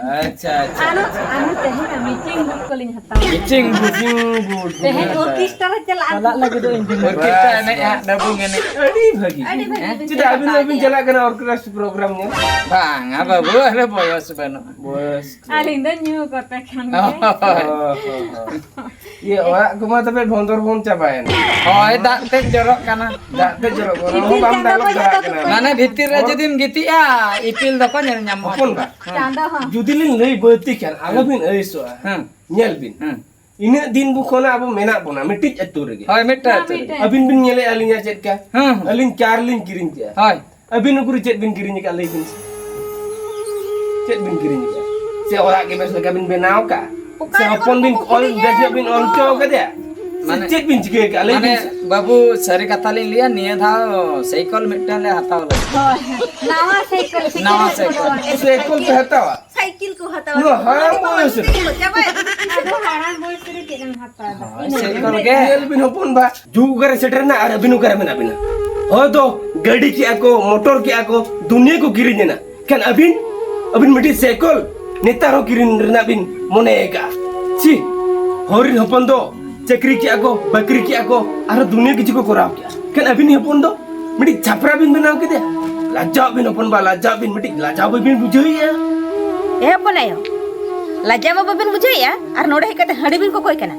ᱟᱪᱪᱷᱟ, ᱟᱪᱪᱷᱟ᱾ ᱟᱨᱚ, ᱟᱨᱚ ᱛᱮᱦᱮᱧ ᱢᱤᱴᱤᱝ ᱵᱩᱴ ᱠᱚᱞᱤᱧ ᱦᱟᱛᱟᱣᱟ᱾ ᱢᱤᱴᱤᱝ ᱵᱩᱴ᱾ ᱢᱤᱴᱤᱝ ᱵᱩᱴ᱾ ᱛᱮᱦᱮᱧ orchestra ᱨᱮ ᱪᱟᱞᱟᱜ ᱪᱟᱞᱟᱜ ᱞᱟᱹᱜᱤᱫ ᱫᱚ ᱤᱧ ᱫᱚ᱾ Orchestra ᱮᱱᱮᱡ ᱟᱜ ᱰᱟᱹᱵᱩᱝ ᱮᱱᱮᱡ᱾ ᱟᱹᱰᱤ ᱵᱷᱟᱹᱜᱤ᱾ ᱟᱹᱰᱤ ᱵᱷᱟᱹᱜᱤ ᱦᱮᱸ? ᱵᱤᱱ ᱪᱮᱫᱟᱜ ᱟᱹᱵᱤᱱ ᱪᱟᱞᱟᱜ ᱵᱟᱹᱵᱤᱱ ᱜᱮᱭᱟ᱾ ᱪᱟᱞᱟᱜ ᱠᱟᱱᱟ orchestra program ᱧᱮᱞ? ᱵᱟᱝᱟ ᱵᱟᱹᱵᱩ, ᱟᱞᱮ ᱵᱚᱭᱚᱥ ᱵᱟᱹᱱᱩᱜᱼᱟ᱾ ᱵᱚᱭᱚᱥ ᱠᱚ᱾ ᱟᱹᱞᱤᱧ ᱫᱚ ᱧᱩ ᱠᱟᱛᱮ ᱠᱷᱟᱱ ᱜᱮ᱾ ᱚ, ᱦᱚᱸ, ᱦᱚᱸ, ᱦᱚᱸ᱾ ᱤᱭᱟᱹ, ᱚᱲᱟᱜ ᱠᱚᱢᱟ ᱛᱚᱵᱮ ᱵᱷᱚᱸᱫᱚᱨ ᱵᱚᱱ ᱪᱟᱵᱟᱭᱮᱱ᱾ ᱦᱳᱭ, ᱫᱟᱜ ᱛᱮᱫ ᱡᱚᱨᱚᱜ ᱠᱟᱱᱟ᱾ ᱫᱟᱜ ᱛᱮᱫ ᱡᱚᱨᱚᱜ ᱠᱟᱱᱟ᱾ ᱤᱯᱤᱞ ᱚᱱᱟ ᱵᱟᱢ ᱪᱟᱸᱫᱚ ᱫᱟᱞᱚᱵ ᱠᱚ ᱡᱚᱛᱚ ᱫᱟᱲᱮᱭᱟᱜ ᱠᱚ ᱠᱟᱱᱟ᱾ ᱠᱚ ᱢᱟᱱᱮ ᱵᱷᱤᱛᱤᱨ ᱨᱮ ᱦᱚᱲ ᱡᱩᱫᱤᱢ ᱜᱤᱛᱤᱡᱼᱟ, ᱤᱯᱤᱞ ᱫᱚᱠᱚ ᱧᱮᱞ ᱧᱟᱢᱚᱜᱼᱟ᱾ ᱦᱚᱯᱚᱱ ᱵᱟ᱾ ᱦᱮᱸ᱾ ᱪᱟᱸᱫᱚ ᱦᱚᱸ᱾ ᱡᱩᱫᱤ ᱞᱤᱧ ᱞᱟᱹᱭ ᱵᱟᱹᱲᱛᱤ ᱠᱷᱟᱱ, ᱟᱞᱚᱵᱤᱱ ᱟᱹᱲᱤᱥᱚᱜᱼᱟ᱾ ᱦᱮᱸ᱾ ᱧᱮᱞ ᱵᱤᱱ᱾ ᱦᱮᱸ᱾ ᱤᱱᱟᱹᱜ ᱫᱤᱱ ᱵᱚ ᱠᱷᱚᱱ ᱟᱵᱚ ᱢᱮᱱᱟᱜ ᱵᱚᱱᱟ ᱢᱤᱫᱴᱤᱡ ᱟᱹᱛᱩ ᱨᱮᱜᱮ᱾ ᱦᱳᱭ, ᱢᱤᱫᱴᱟᱝ ᱦᱮᱸ, ᱟᱹᱛᱩ ᱨᱮᱜᱮ᱾ ᱢᱤᱫᱴᱟᱝ᱾ ᱟᱹᱵᱤᱱ ᱵᱤᱱ ᱧᱮᱞᱮᱫᱼᱟ ᱟᱹᱞᱤᱧᱟᱜ ᱪᱮᱫ ᱞᱮᱠᱟ? ᱦᱮᱸ, ᱦᱮᱸ᱾ ᱟᱹᱞᱤᱧ ᱠᱟᱨ ᱞᱤᱧ ᱠᱤᱨᱤᱧ ᱠᱮᱜᱼᱟ᱾ ᱦᱳᱭ᱾ ᱟᱹᱵᱤᱱ ᱩᱠᱩᱨ ᱪᱮᱫ ᱵᱤᱱ ᱠᱤᱨᱤᱧ ᱟᱠᱟᱫ ᱞᱟᱹᱭ ᱵᱤᱱ ᱥᱮ? ᱪᱮᱫ ᱵᱤᱱ ᱠᱤᱨᱤᱧ ᱟᱠᱟᱫ? ᱥᱮ ᱚᱲᱟᱜ ᱜᱮ ᱵᱮᱥ ᱞᱮᱠᱟ ᱵᱤᱱ ᱵᱮᱱᱟᱣ ᱠᱟᱜᱼᱟ? ᱚᱠᱟ ᱥᱮ ᱨᱮ ᱦᱚᱯᱚᱱ ᱵᱤᱱ ᱚᱞ ᱠᱚ ᱚᱞ ᱠᱩᱞᱤᱭᱮᱫ ᱵᱮᱥ ᱧᱚᱜ ᱵᱤᱱ ᱚᱞ ᱦᱚᱪᱚ ᱠᱟᱫᱮᱭᱟ? ᱥᱮ ᱢᱟᱱᱮ, ᱪᱮᱫ ᱵᱤᱱ ᱪᱤᱠᱟᱹ ᱠᱟᱜᱼᱟ? ᱞᱟᱹᱭ ᱢᱟᱱᱮ, ᱵᱤᱱ ᱥᱮ᱾ ᱵᱟᱹᱵᱩ, ᱥᱟᱹᱨᱤ ᱠᱟᱛᱷᱟ ᱞᱤᱧ ᱞᱟᱹᱭᱟ, ᱱᱤᱭᱟᱹ ᱫᱷᱟᱣ ᱥᱟᱭᱠᱮᱞ ᱢᱤᱫᱴᱟᱝ ᱞᱮ ᱦᱟᱛᱟᱣ ᱞᱟᱹᱜᱤᱫ᱾ ᱦᱳᱭ᱾ ᱱᱟᱣᱟ ᱥᱟᱭᱠᱮᱞ, ᱥᱟᱭᱠᱮᱞ ᱱᱟᱣᱟ ᱠᱚ ᱥᱟᱭᱠᱮᱞ᱾ ᱦᱟᱛᱟᱣᱟ᱾ ᱥᱟᱭᱠᱮᱞ ᱠᱚ ᱦᱟᱛᱟᱣᱟ᱾ ᱱᱚᱣᱟ ᱦᱟᱲᱟᱢ ᱵᱚᱭᱚᱥ ᱨᱮ᱾ ᱪᱟᱵᱟᱭ᱾ ᱟᱫᱚ ᱦᱟᱲᱟᱢ ᱵᱚᱭᱚᱥ ᱨᱮ ᱪᱮᱫ ᱮᱢ ᱦᱟᱛᱟᱣᱟ? ᱦᱳᱭ, ᱤᱱᱟᱹ ᱥᱟᱭᱠᱮᱞ ᱜᱮ᱾ ᱜᱮ᱾ ᱧᱮᱞ ᱵᱤᱱ ᱦᱚᱯᱚᱱ ᱵᱟ, ᱡᱩᱜᱽ ᱚᱠᱟᱨᱮ ᱥᱮᱴᱮᱨ ᱮᱱᱟ ᱟᱨ ᱟᱹᱵᱤᱱ ᱚᱠᱟᱨᱮ ᱢᱮᱱᱟᱜ ᱵᱤᱱᱟ? ᱦᱳᱭ ᱫᱚ ᱜᱟᱹᱰᱤ ᱠᱮᱜᱼᱟ ᱠᱚ, ᱢᱚᱴᱚᱨ ᱠᱮᱜᱼᱟ ᱠᱚ, ᱫᱩᱱᱤᱭᱟᱹ ᱠᱚ ᱠᱤᱨᱤᱧ ᱮᱱᱟ᱾ ᱠᱷᱟᱱ ᱟᱹᱵᱤᱱ, ᱟᱹᱵᱤᱱ ᱢᱤᱫᱴᱤᱡ ᱥᱟᱭᱠᱮᱞ ᱱᱮᱛᱟᱨ ᱦᱚᱸ ᱠᱤᱨᱤᱧ ᱨᱮᱱᱟᱜ ᱵᱤᱱ ᱢᱚᱱᱮ ᱟᱠᱟᱜᱼᱟ? ᱪᱷᱤ, ᱦᱚᱲ ᱨᱤᱱ ᱦᱚᱯᱚᱱ ᱫᱚ ᱪᱟᱹᱠᱨᱤ ᱠᱮᱜᱼᱟ ᱠᱚ, ᱵᱟᱹᱠᱨᱤ ᱠᱮᱜᱼᱟ ᱠᱚ, ᱟᱨᱦᱚᱸ ᱫᱩᱱᱤᱭᱟᱹ ᱠᱤᱪᱷᱩ ᱠᱚ ᱠᱚᱨᱟᱣ ᱠᱮᱜᱼᱟ᱾ ᱠᱷᱟᱱ ᱟᱹᱵᱤᱱ ᱦᱚᱯᱚᱱ ᱫᱚ ᱢᱤᱫᱴᱤᱡ ᱪᱷᱟᱯᱨᱟ ᱵᱤᱱ ᱵᱮᱱᱟᱣ ᱠᱮᱫᱮᱭᱟ? ᱞᱟᱡᱟᱣ ᱵᱤᱱ ᱦᱚᱯᱚᱱ ᱵᱟ, ᱞᱟᱡᱟᱣ ᱵᱤᱱ, ᱢᱤᱫᱴᱤᱡ ᱞᱟᱡᱟᱣ ᱵᱟᱹᱵᱤᱱ ᱵᱩᱡᱷᱟᱹᱣᱮᱜᱼᱟ? ᱮ ᱦᱚᱯᱚᱱ ᱟᱭᱳ, ᱞᱟᱡᱟᱣ ᱢᱟ ᱵᱟᱹᱵᱤᱱ ᱵᱩᱡᱷᱟᱹᱣᱮᱜᱼᱟ, ᱟᱨ ᱱᱚᱰᱮ ᱦᱮᱡ ᱠᱟᱛᱮ ᱦᱟᱺᱰᱤ ᱵᱤᱱ ᱠᱚᱠᱚᱭ ᱠᱟᱱᱟ᱾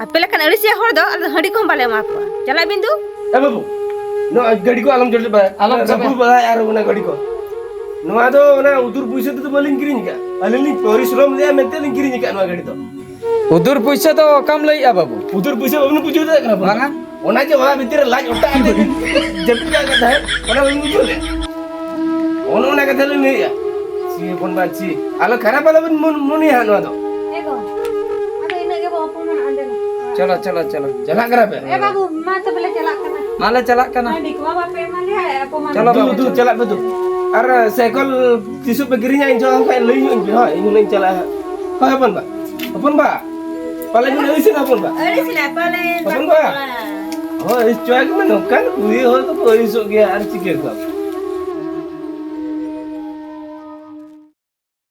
ᱟᱯᱮ ᱞᱮᱠᱟᱱ ᱟᱹᱲᱤᱥᱤᱭᱟᱹ ᱦᱚᱲ ᱫᱚ ᱟᱞᱮ ᱫᱚ ᱦᱟᱺᱰᱤ ᱠᱚᱦᱚᱸ ᱵᱟᱞᱮ ᱮᱢᱟ ᱠᱚᱣᱟ᱾ ᱪᱟᱞᱟᱜ ᱵᱤᱱ ᱫᱩ᱾ ᱮ ᱵᱟᱹᱵᱩ, ᱱᱚᱣᱟ ᱜᱟᱹᱰᱤ ᱠᱚ ᱟᱞᱚᱢ ᱡᱚᱴᱮᱫ ᱵᱟᱲᱟᱭᱟ᱾ ᱟᱞᱚᱢ ᱟᱞᱚᱢ ᱡᱚᱴᱮᱫ᱾ ᱨᱟᱹᱯᱩᱫ ᱵᱟᱲᱟᱭᱟ ᱟᱨ ᱚᱱᱟ ᱜᱟᱹᱰᱤ ᱠᱚ᱾ ᱱᱚᱣᱟ ᱫᱚ ᱚᱱᱟ ᱩᱫᱩᱨ ᱯᱩᱭᱥᱟᱹ ᱛᱮᱫᱚ ᱵᱟᱹᱞᱤᱧ ᱠᱤᱨᱤᱧ ᱟᱠᱟᱫᱼᱟ᱾ ᱟᱹᱞᱤᱧ ᱞᱤᱧ ᱯᱚᱨᱤᱥᱨᱚᱢ ᱞᱮᱫᱼᱟ ᱢᱮᱱᱛᱮ ᱞᱤᱧ ᱠᱤᱨᱤᱧ ᱟᱠᱟᱫ ᱱᱚᱣᱟ ᱜᱟᱹᱰᱤ ᱫᱚ᱾ ᱩᱫᱩᱨ ᱯᱩᱭᱥᱟᱹ ᱫᱚ ᱚᱠᱟᱢ ᱞᱟᱹᱭᱮᱫᱼᱟ ᱵᱟᱹᱵᱩ? ᱩᱫᱩᱨ ᱯᱩᱭᱥᱟᱹ ᱵᱟᱵᱤᱱ ᱵᱩᱡᱷᱟᱹᱣ ᱫᱟᱲᱮᱭᱟᱜ ᱠᱟᱱᱟ ᱵᱟᱹᱵᱩ? ᱵᱟᱝᱟ᱾ ᱚᱱᱟ ᱡᱮ ᱚᱲᱟᱜ ᱵᱷᱤᱛᱤᱨ ᱨᱮ ᱞᱟᱡ ᱚᱴᱟᱜ ᱠᱟᱛᱮ ᱵᱤᱱ ᱡᱟᱹᱯᱤᱫ ᱟᱠᱟᱫ ᱛᱟᱦᱮᱸᱫ, ᱚᱱᱟ ᱵᱟᱵᱤᱱ ᱵᱩᱡᱷᱟᱹᱣ ᱞᱮᱫᱼᱟ? ᱚᱱᱮ ᱚᱱᱟ ᱠᱟᱛᱷᱟ ᱞᱤᱧ ᱞᱟᱹᱭᱮᱫᱼᱟ᱾ ᱪᱷᱤ ᱦᱚᱯᱚᱱ ᱵᱟ, ᱪᱷᱤ᱾ ᱟᱞᱚ ᱠᱷᱟᱨᱟᱯ ᱟᱞᱚᱵᱤᱱ ᱢᱚᱱ-, ᱢᱚᱱᱮᱭᱟ ᱦᱟᱸᱜ ᱱᱚᱣᱟ ᱫᱚ᱾ ᱮ ᱜᱚ, ᱟᱫᱚ ᱤᱱᱟᱹᱜ ᱜᱮᱵᱚ ᱚᱯᱚᱢᱟᱱ ᱟᱸᱡᱚᱢ᱾ ᱪᱚᱞᱚ, ᱪᱚᱞᱚ, ᱪᱚᱞᱚ᱾ ᱪᱟᱞᱟᱜ ᱠᱟᱱᱟ ᱯᱮ? ᱮ ᱵᱟᱹᱵᱩ, ᱢᱟ ᱛᱚᱵᱮ ᱞᱮ ᱪᱟᱞᱟᱜ ᱠᱟᱱᱟ᱾ ᱢᱟ ᱞᱮ ᱪᱟᱞᱟᱜ ᱠᱟᱱᱟ᱾ ᱦᱟᱺᱰᱤ ᱠᱚᱢᱟ ᱵᱟᱯᱮ ᱮᱢᱟ ᱞᱮᱭᱟ, ᱮ ᱚᱯᱚᱢᱟᱱ᱾ ᱪᱚᱞᱚ ᱫᱩ, ᱵᱟᱹᱵᱩ, ᱫᱩ, ᱪᱚᱞᱚ᱾ ᱪᱟᱞᱟᱜ ᱯᱮ ᱫᱩ᱾ ᱟᱨ ᱥᱟᱭᱠᱮᱞ ᱛᱤᱥᱚᱜ ᱯᱮ ᱠᱤᱨᱤᱧᱟ, ᱤᱧ ᱴᱷᱮᱱ ᱠᱷᱟᱡ ᱞᱟᱹᱭ ᱧᱚᱜ ᱤᱧ ᱯᱮ, ᱦᱳᱭ, ᱤᱧ ᱦᱚᱸᱧ ᱪᱟᱞᱟᱜᱼᱟ ᱦᱟᱸᱜ᱾ ᱦᱳᱭ, ᱦᱚᱯᱚᱱ ᱵᱟ᱾ ᱦᱚᱯᱚᱱ ᱵᱟ, ᱯᱟᱞᱮ ᱵᱤᱱ ᱟᱹᱲᱤᱥ ᱮᱱᱟ, ᱦᱚᱯᱚᱱ ᱵᱟ? ᱟᱹᱲᱤᱥ ᱮᱱᱟ, ᱯᱟᱞᱮ ᱦᱚᱯᱚᱱ ᱵᱟ᱾ ᱵᱟᱠᱚ ᱵᱟᱲᱟᱭᱟ᱾ ᱦᱳᱭ, ᱟᱹᱲᱤᱥ ᱪᱚᱣᱟᱜ ᱜᱮ, ᱱᱚᱝᱠᱟᱱ ᱠᱩᱲᱤ ᱦᱚᱲ ᱫᱚᱠᱚ ᱟᱹᱲᱤᱥᱚᱜ ᱜᱮᱭᱟ, ᱟᱨ ᱪᱤᱠᱟᱹ ᱠᱚᱣᱟ?